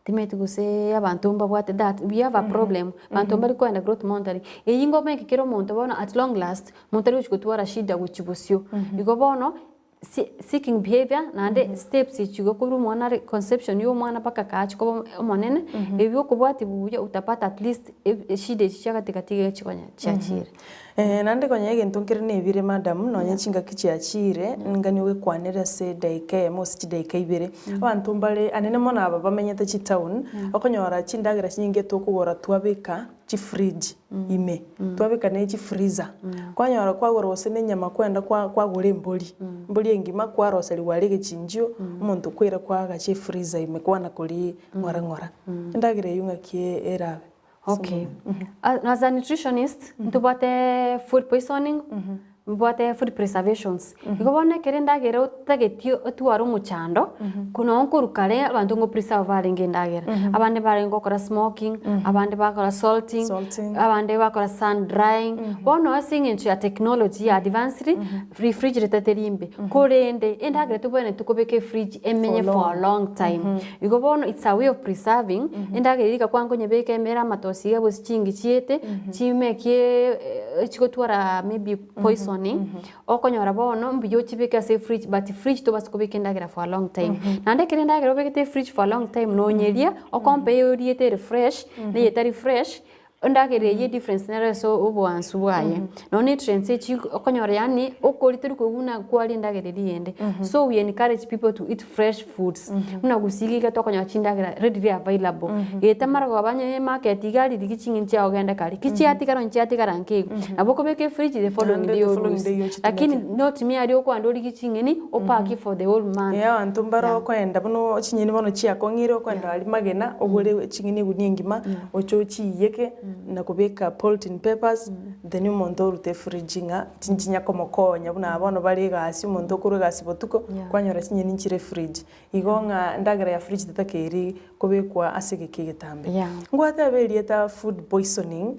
timanyeti gose abanto mbabwate that, we have a problem, abanto mbari koenda growth monitoring, eywo ngomeke kera omonto bono at long last, monto tari gochi gotwara shida gochia bosio. Igo bono. Seeking behavior naende steps echi igo korwa omwana are conception ya omwana mpaka akaachia koba omonene, ebio okobwatia buya utapata at least eshida echi chia gatigati iga chikonya chiachire. Naende konya egento nkere nebire madam, nonye chingaki chiachire, ngani ogekwanere ase edaika eyemo gose chidaika ibere, abanto mbare anene mono aba bamenyete chitown, okonyora chindagera chinyinge tokogora twabeka chifridge ime, twabeka ne chifreezer, kwanyora kwagora gose ne enyama kwenda kwa kwagora embori, embori engima kwaroserigwa aria egechinchio, omonto okoira kwagacha efreezer ime kwana koria ng'ora ng'ora. Endagera eywo ng'aki erabe? Okay, as a nutritionist, ntobwate food poisoning, Mbwate food preservations. Igo bono ekero endagera otageti otware omochando, nonye nkorwa kare abanto ngo preserve barenge endagera. Abande barenge gokora smoking, abande bakora salting, Salting. abande bakora sun drying. Bono ase eng'encho ya technology ya advanced, refrigerator teri imbe. Korende endagera tobwenereti kobeka efridge emenye For for a long time. Igo bono it's a way of preserving, endagera eria igakwa nkonyebeka emere amatosi iga gose chingi chiete, chimekie chigotwara maybe poisoning, okonyora bono mbuya ochibeke ase efridge but fridge tobasa kobeka endagera for a long time. Naende ekero endagera obegete efridge for a long time nonyeria, okompare oriete ere fresh, na eye etari fresh, Endagera eyio edifference nero ase oboansu bwaye, nonya nutrients echi okonyora yaani okoria tori koigwa buna kwaria endagera eria eyende. So we encourage people to eat fresh foods, buna gusii iga iga tokonyora chindagera readily available. Gete amarogoba onye emarket iga aririgia ching'eni chiago ogende kare, ki chiatigara onye chiatigara nke igo, nabo okobeka efridge the following Naende day the following orusie. day ochitumeke. Lakini not me aria okoenda origie ching'eni opake for the whole month. Ee abanto mbare Yeah. okoenda buna chinyeni bono chiakong'ire okoenda aria magena ogore ching'eni egunia engima Oche ochiiyeke na kobeka polythene papers, then omonto orute efridge ng'a chinchinya komokonya buna bono bare egasi omonto okorwa egasi botuko, Yeah. kwanyora chinyeni nchire efridge. Igo ng'a endagera ya fridge tetakeiri kobekwa ase egeka egetambe. Yeah. Ngwateba erieta food poisoning,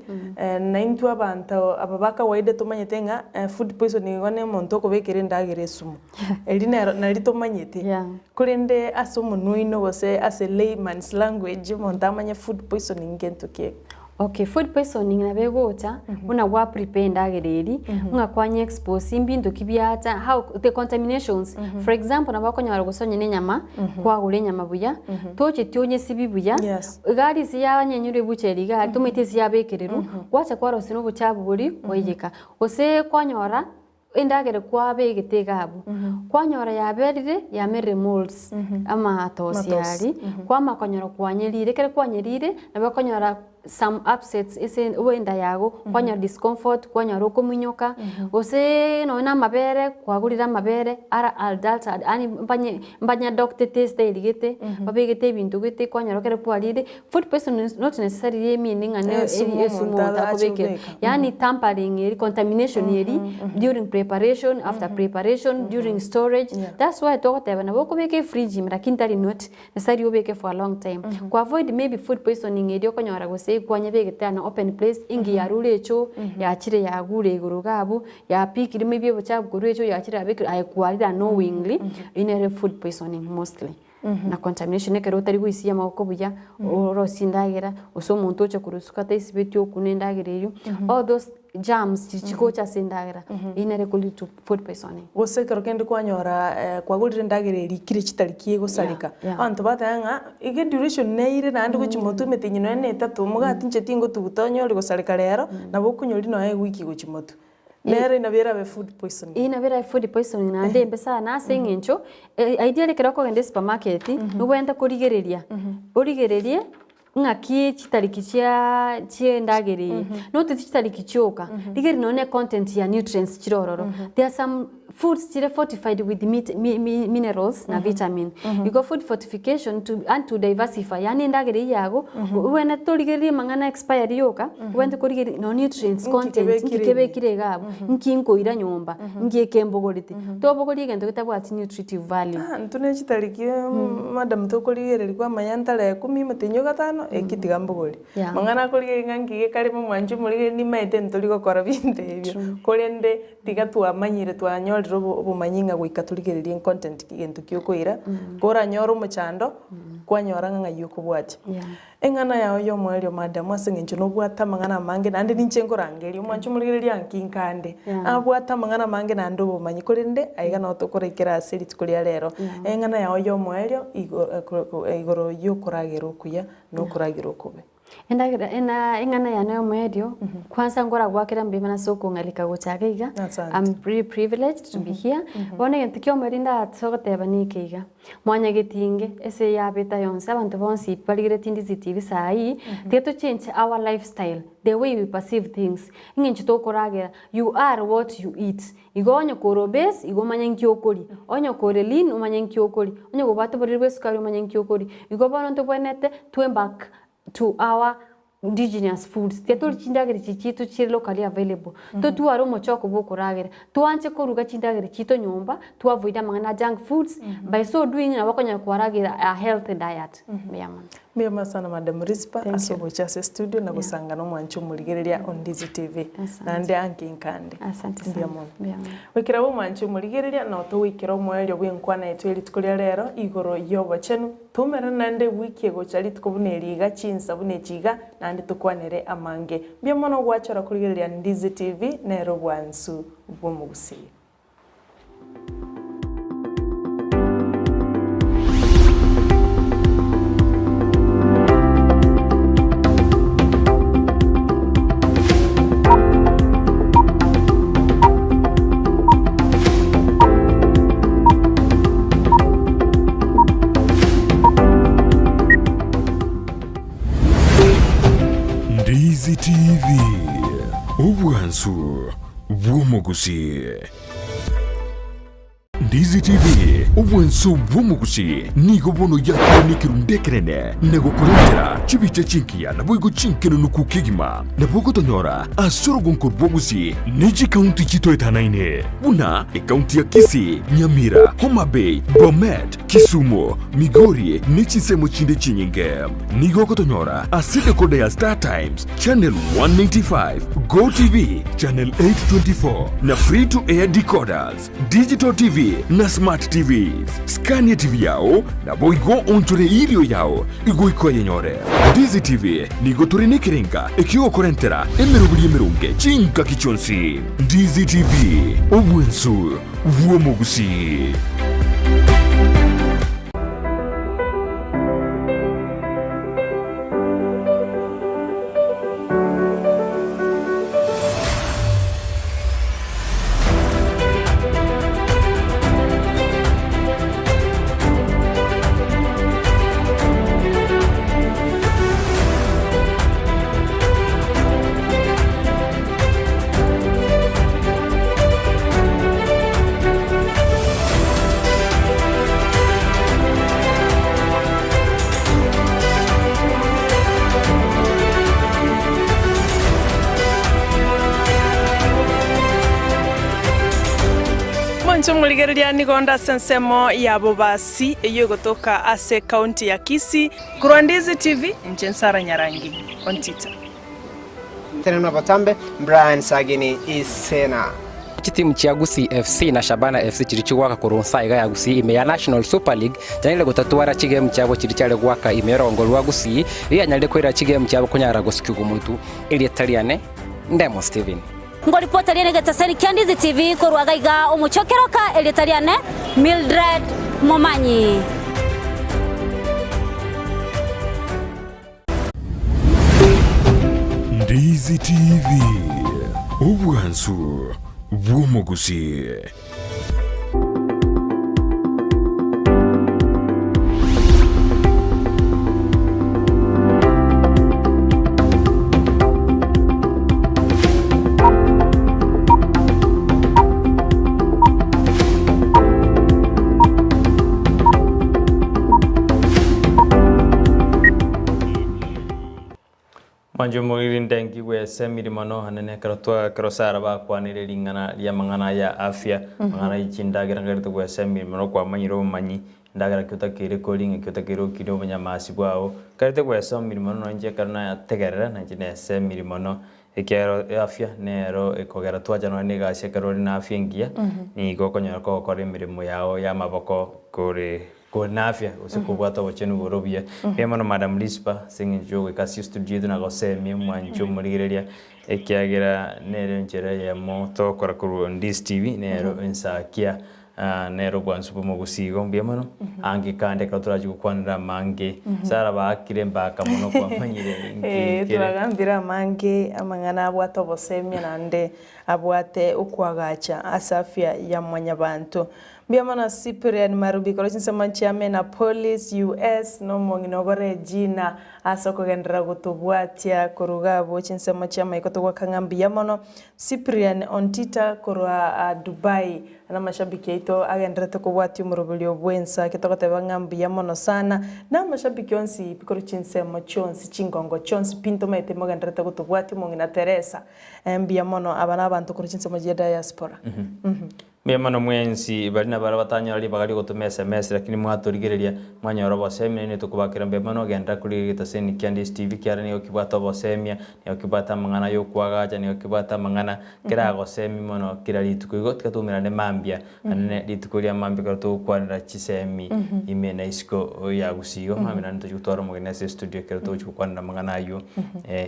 naintwe abanto aba ba kawaida tomanyete ng'a food poisoning igo na omonto okobekera endagera esumu. Eri nero nari tomanyete. Yeah. Korende ase omonwa oino gose ase layman's language omonto amanye food poisoning ngento ki eke? Okay, food poisoning nabo egocha buna gwa prepare endagera eria, ng'a kwanye expose mbinto ki biacha, how the contaminations. For example nabo okonyora gose onye na enyama, kwagora enyama buya, tocheti onyesibi buya, Yes. iga aria ase yanyenyirwe ebucheri iga aria, tomaeti ase yabekererwa, gwacha kwarosia na obochafu boria, kwaiyeka. Gose kwanyora. Endagera kwabegete iga abwo, kwanyora yaberire, yamerire molds, amatosi Amatosi, aria, kwama konyora kwanyerire, ekero kwanyerire, nabo okonyora some upsets ase enda yago, kwanyora discomfort, kwanyora okominyoka, gose nonye na amabere, kwagorire amabere ara adultered yaani mbanye mbanyadoctete estyle gete, babegete ebinto gete, kwanyora ekero kwarire, food poisoning is not necessarily emeaning ng'a ne Esumu esumu omonto omonto akobekera. achobeka. Yaani tampering eri, contamination eri during preparation, after preparation, during storage. Yeah. That's why togoteba nabo okobeka efridge ime lakini tari not necessarily obeke for a long time. Ku avoid maybe food poisoning eria okonyora gose kwanyebegete an open place, engi yarure echoo, yachire yagure igoro iga abwo, yapikire maybe obochafu korwa echoo yachire yabekire aye kwarire unknowingly, eywo nere food poisoning mostly. Na contamination ekero otari goisia amagoko buya, orosie endagera, gose omonto oche korwa isiko ataisibeti okune endagera eywo, all those germs chiria chigocha ase endagera, eywo nere eko lead to food poisoning. Gose ekero kende kwanyora kwagorire endagera erikire chitariki egosareka, Yeah, yeah. abanto bateba ng'a iga eduration neire naende gochia motwe emetenyi nonya na etato, omogati inche tingotuguta onyore gosareka rero, nabo okonyoria nonya ewiki gochia motwe. Nere nabo erabe food poisoning. Eyio nabo erabe food poisoning naende embe sana ase eng'encho, ideally ekero okogenda esupermarket, nobwenerete korigereria, origererie ng'aki chitariki chiaaa chia endagera eye, noteti chitariki chioka, rigereria nonye na econtent ya nutrients chire ororo. There are some foods chire fortified with mit mi mi minerals na vitamin. Igo food fortification to and to diversify yaani endagera eyio yago, obwenerete torigererie amang'ana expiry yoka, obwenerete korigereria no nutrients Nki content, nki kebekire ime. kebekire iga abwo, nki nkoira nyomba, nki eke mbogoreti. Tobogoria egento getabwati nutritive value. Ah, intwe ne chitariki madam tokorigereria kwamanya ntare kumi motenyi o gatano, eki tiga mbogorie. Yeah. Mang'ana akorigereria ng'a nki gekare momwanchi omorigereria nimaete ntori gokora binto ebio, korende tiga twamanyire twanyorire. Twanyorire obo obomanyi ng'a goika torigererie econtent ki gento ki okoira, koranyore omochando, kwanyora ng'a ng'ai okobwatia. Yeah. Eng'ana yao ya omoerio madam ase eng'encho nobwate amang'ana amange naende ninche nkorangeria omwanche omorigereria nki nkande, Yeah. abwate amang'ana amange naende obomanyi korende aiga nabo tokoraikera ase rituko ria rero. Eng'ana yao ya omoerio igo igoro ya okoragera okuya na okoragera okobe. Endagera ena eng'ana yane ya omoerio, kwanza nkoragwakera mbuya mono ase okong'alika gocha iga iga, Asante. I'm really privileged to be here. Bono egento kia omoerio ndatse goteba neke iga, mwanyagetinge ase eyabeta yonsi abanto bonsi barigeretie Ndizi TV saii, tiga to change our lifestyle, the way we perceive things, eng'encho tokoragera, you are what you eat. Igo onye kore obese, igo omanye nki okoria, onye kore lean omanye nki okoria, onye kobwate oborwaire bwa esukari omanye nki okoria. Igo bono ntobwenerete twembark to our indigenous foods, tiga torie chindagera echi chiaito chire locally available, totware omochoko bwa okoragera, twanche koruga chindagera chiaito nyomba, to avoid amang'ana a junk foods, by so doing nabo okonyara kwaragera a healthy diet. Mbuya mono. Mbuya mono sana Madam Risper Thank ase you. ogocha ase estudio na gosanga na omwanchi omorigereria o Ndizi TV. Asante. Naende anki nkande. Asante Mbuya sana. mono. Mbuya mono. Goikera bo omwanchi omorigereria nao togoikera omoerio bw'enkwana yaito ye rituko ria rero igoro y'obochenu. Toumerane naende ewiki egocha rituko buna eri iga, chinsa buna echi iga, naende tokwanere amange. Mbuya mono gwachora korigereria Ndizi TV nere obwansu bw'omogusii. Ndizi TV, obwansu bw'omogusii. Ndizi TV, obwansu bw'omogusii nigo bono yakire nekerundu ekenene na gokorentera chibicha chingiya naboigo chinkenenuku kegima. Nabo ogotonyora ase orogonko rw'Ogusii ne chikaunti chitoetanaine buna ekaunti ya Kisii, Nyamira, Homa Bay, Bomet, Kisumu, Migori ne chinsemo chinde chinyinge. Nigo ogotonyora ase decoder ya Star Times, Channel 195, Go TV, Channel 824 na Free to Air decoders, Digital TV na Smart TVs. Scania TV yao naboigo onchore irio yao igoika oyenyore. Ndizi TV nigo tore nekerenga ekiogokorentera emeroberi emeronge chingaki chionsi. Ndizi TV, obwensu bw'omogusii. Mwanche omorigereria nigo onde ase ensemo ya Bobasi eyio egotoka ase ekaunti ya Kisii. Korwa Ndizi TV, inche Nsara Nyarangi, Ontita. Tenena botambe, Brian Sagini Isena. Chitimu chia Gusii FC na Shabana FC chiria chigoaka korwa nsa iga ya Gusii ime ya National Super League chianyarire gotatwara chigemu chiabo chiria chiare goaka ime y'orogongo rwa Gusii rianyarire koira chigemu chiabo konyara gosikigwa motu. Erieta riane Ndemo Stephen. Ngoripota riane egetasani kia Ndizi TV korwa gaiga omochokeroka erieta riane Mildred Momanyi. Ndizi TV, obwansu bw'omogusii. Mwanche omoriri nkigwe ase emirimo nohanene ekero twa ekero Sara bakwanire ring'ana ri'amang'ana ya afya, amang'ana ye chindagera nkerete goesa emirimo na okwamanyire obomanyi, endagera ki otakeire koria ng'aki otakeire okire obonyamasi bwao. Nkerete goesa emirimo mono inche ekero nategerera nainche nese emirimo mono. Ekiagera afya nero ekogera twacha nonya na egasi ekero ore na afya engiya, nigo okonyora kogokora emeremo yao ya amaboko kore kore na afya gose kobwate obochenu bore obuya. Mbuya mono Madam Risper ase eng'encho ya ogoika ase estudio yaito na gosemia omwanchi omorigereria ekiagera nere enchera eyemo togokora korwa Ondiisi TV nero ensakia Nere obwansu bw'omogusii igo mbuya mono, ange kande ekero torachie gokwanera amange, Sarah baakire mbaka mono kwamanyire inki Ee, kere. twagambire amange amang'ana abwate obosemia naende abwate okoagacha ase afya ya mwanyabanto. Mbuya mono Cyprian Marubi korwa chinsemo chia Minneapolis, US, na omong'ina ogo Regina ase okogenderera gotobwatia korwa iga abwo chinsemo chi'amaiko togoaka ng'a mbuya mono. Cyprian Ontita korwa Dubai, Na amashabiki aito agendererete kobwatia omoroberio bw'ensa togoteba ng'a mbuya mono sana, na amashabiki onsi pi korwa chinsemo chionsi, chingongo chionsi pi ntomaete mogendererete gotobwatia omong'ina Teresa, mbuya mono aba nabanto korwa chinsemo chia diaspora. Mbuya mono mwensi baria na baria batanyora ribaga ri'ogotoma sms lakini mwatorigereria mwanyora obosemia nainwe tokobakera mbuya mono genderera korigereria egetaseni kia Ndisi TV kiara nigo kibwate obosemia nigo kibwate amang'ana y'okoagacha nigo kibwate amang'ana Keragosemi mono kera rituko igo tiga toumerane mambia, naende rituko ria mambia ekero togokwanera chisemi ime na isiko ya gusii igo mambia naende tochia gotwara omogeni ase estudio ekero togochia gokwanera amang'ana aywo.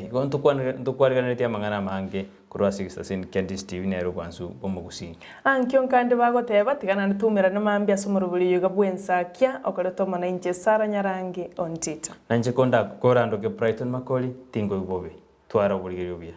Igo ntokwanere ntokwareganeretie amang'ana amange korwa ase egestaseni kia DSTV nere obwansu bw'omogusii. Ankio nkande bagoteba, Tiga naende toumerane mambia ase omorobori oyo iga bw'ensakia, okorete omo nainche Sara Nyarangi Ontita. Nainche konda korandoke Brighton Makori, tinkoigwa bobe. Twara oborigereria obuya.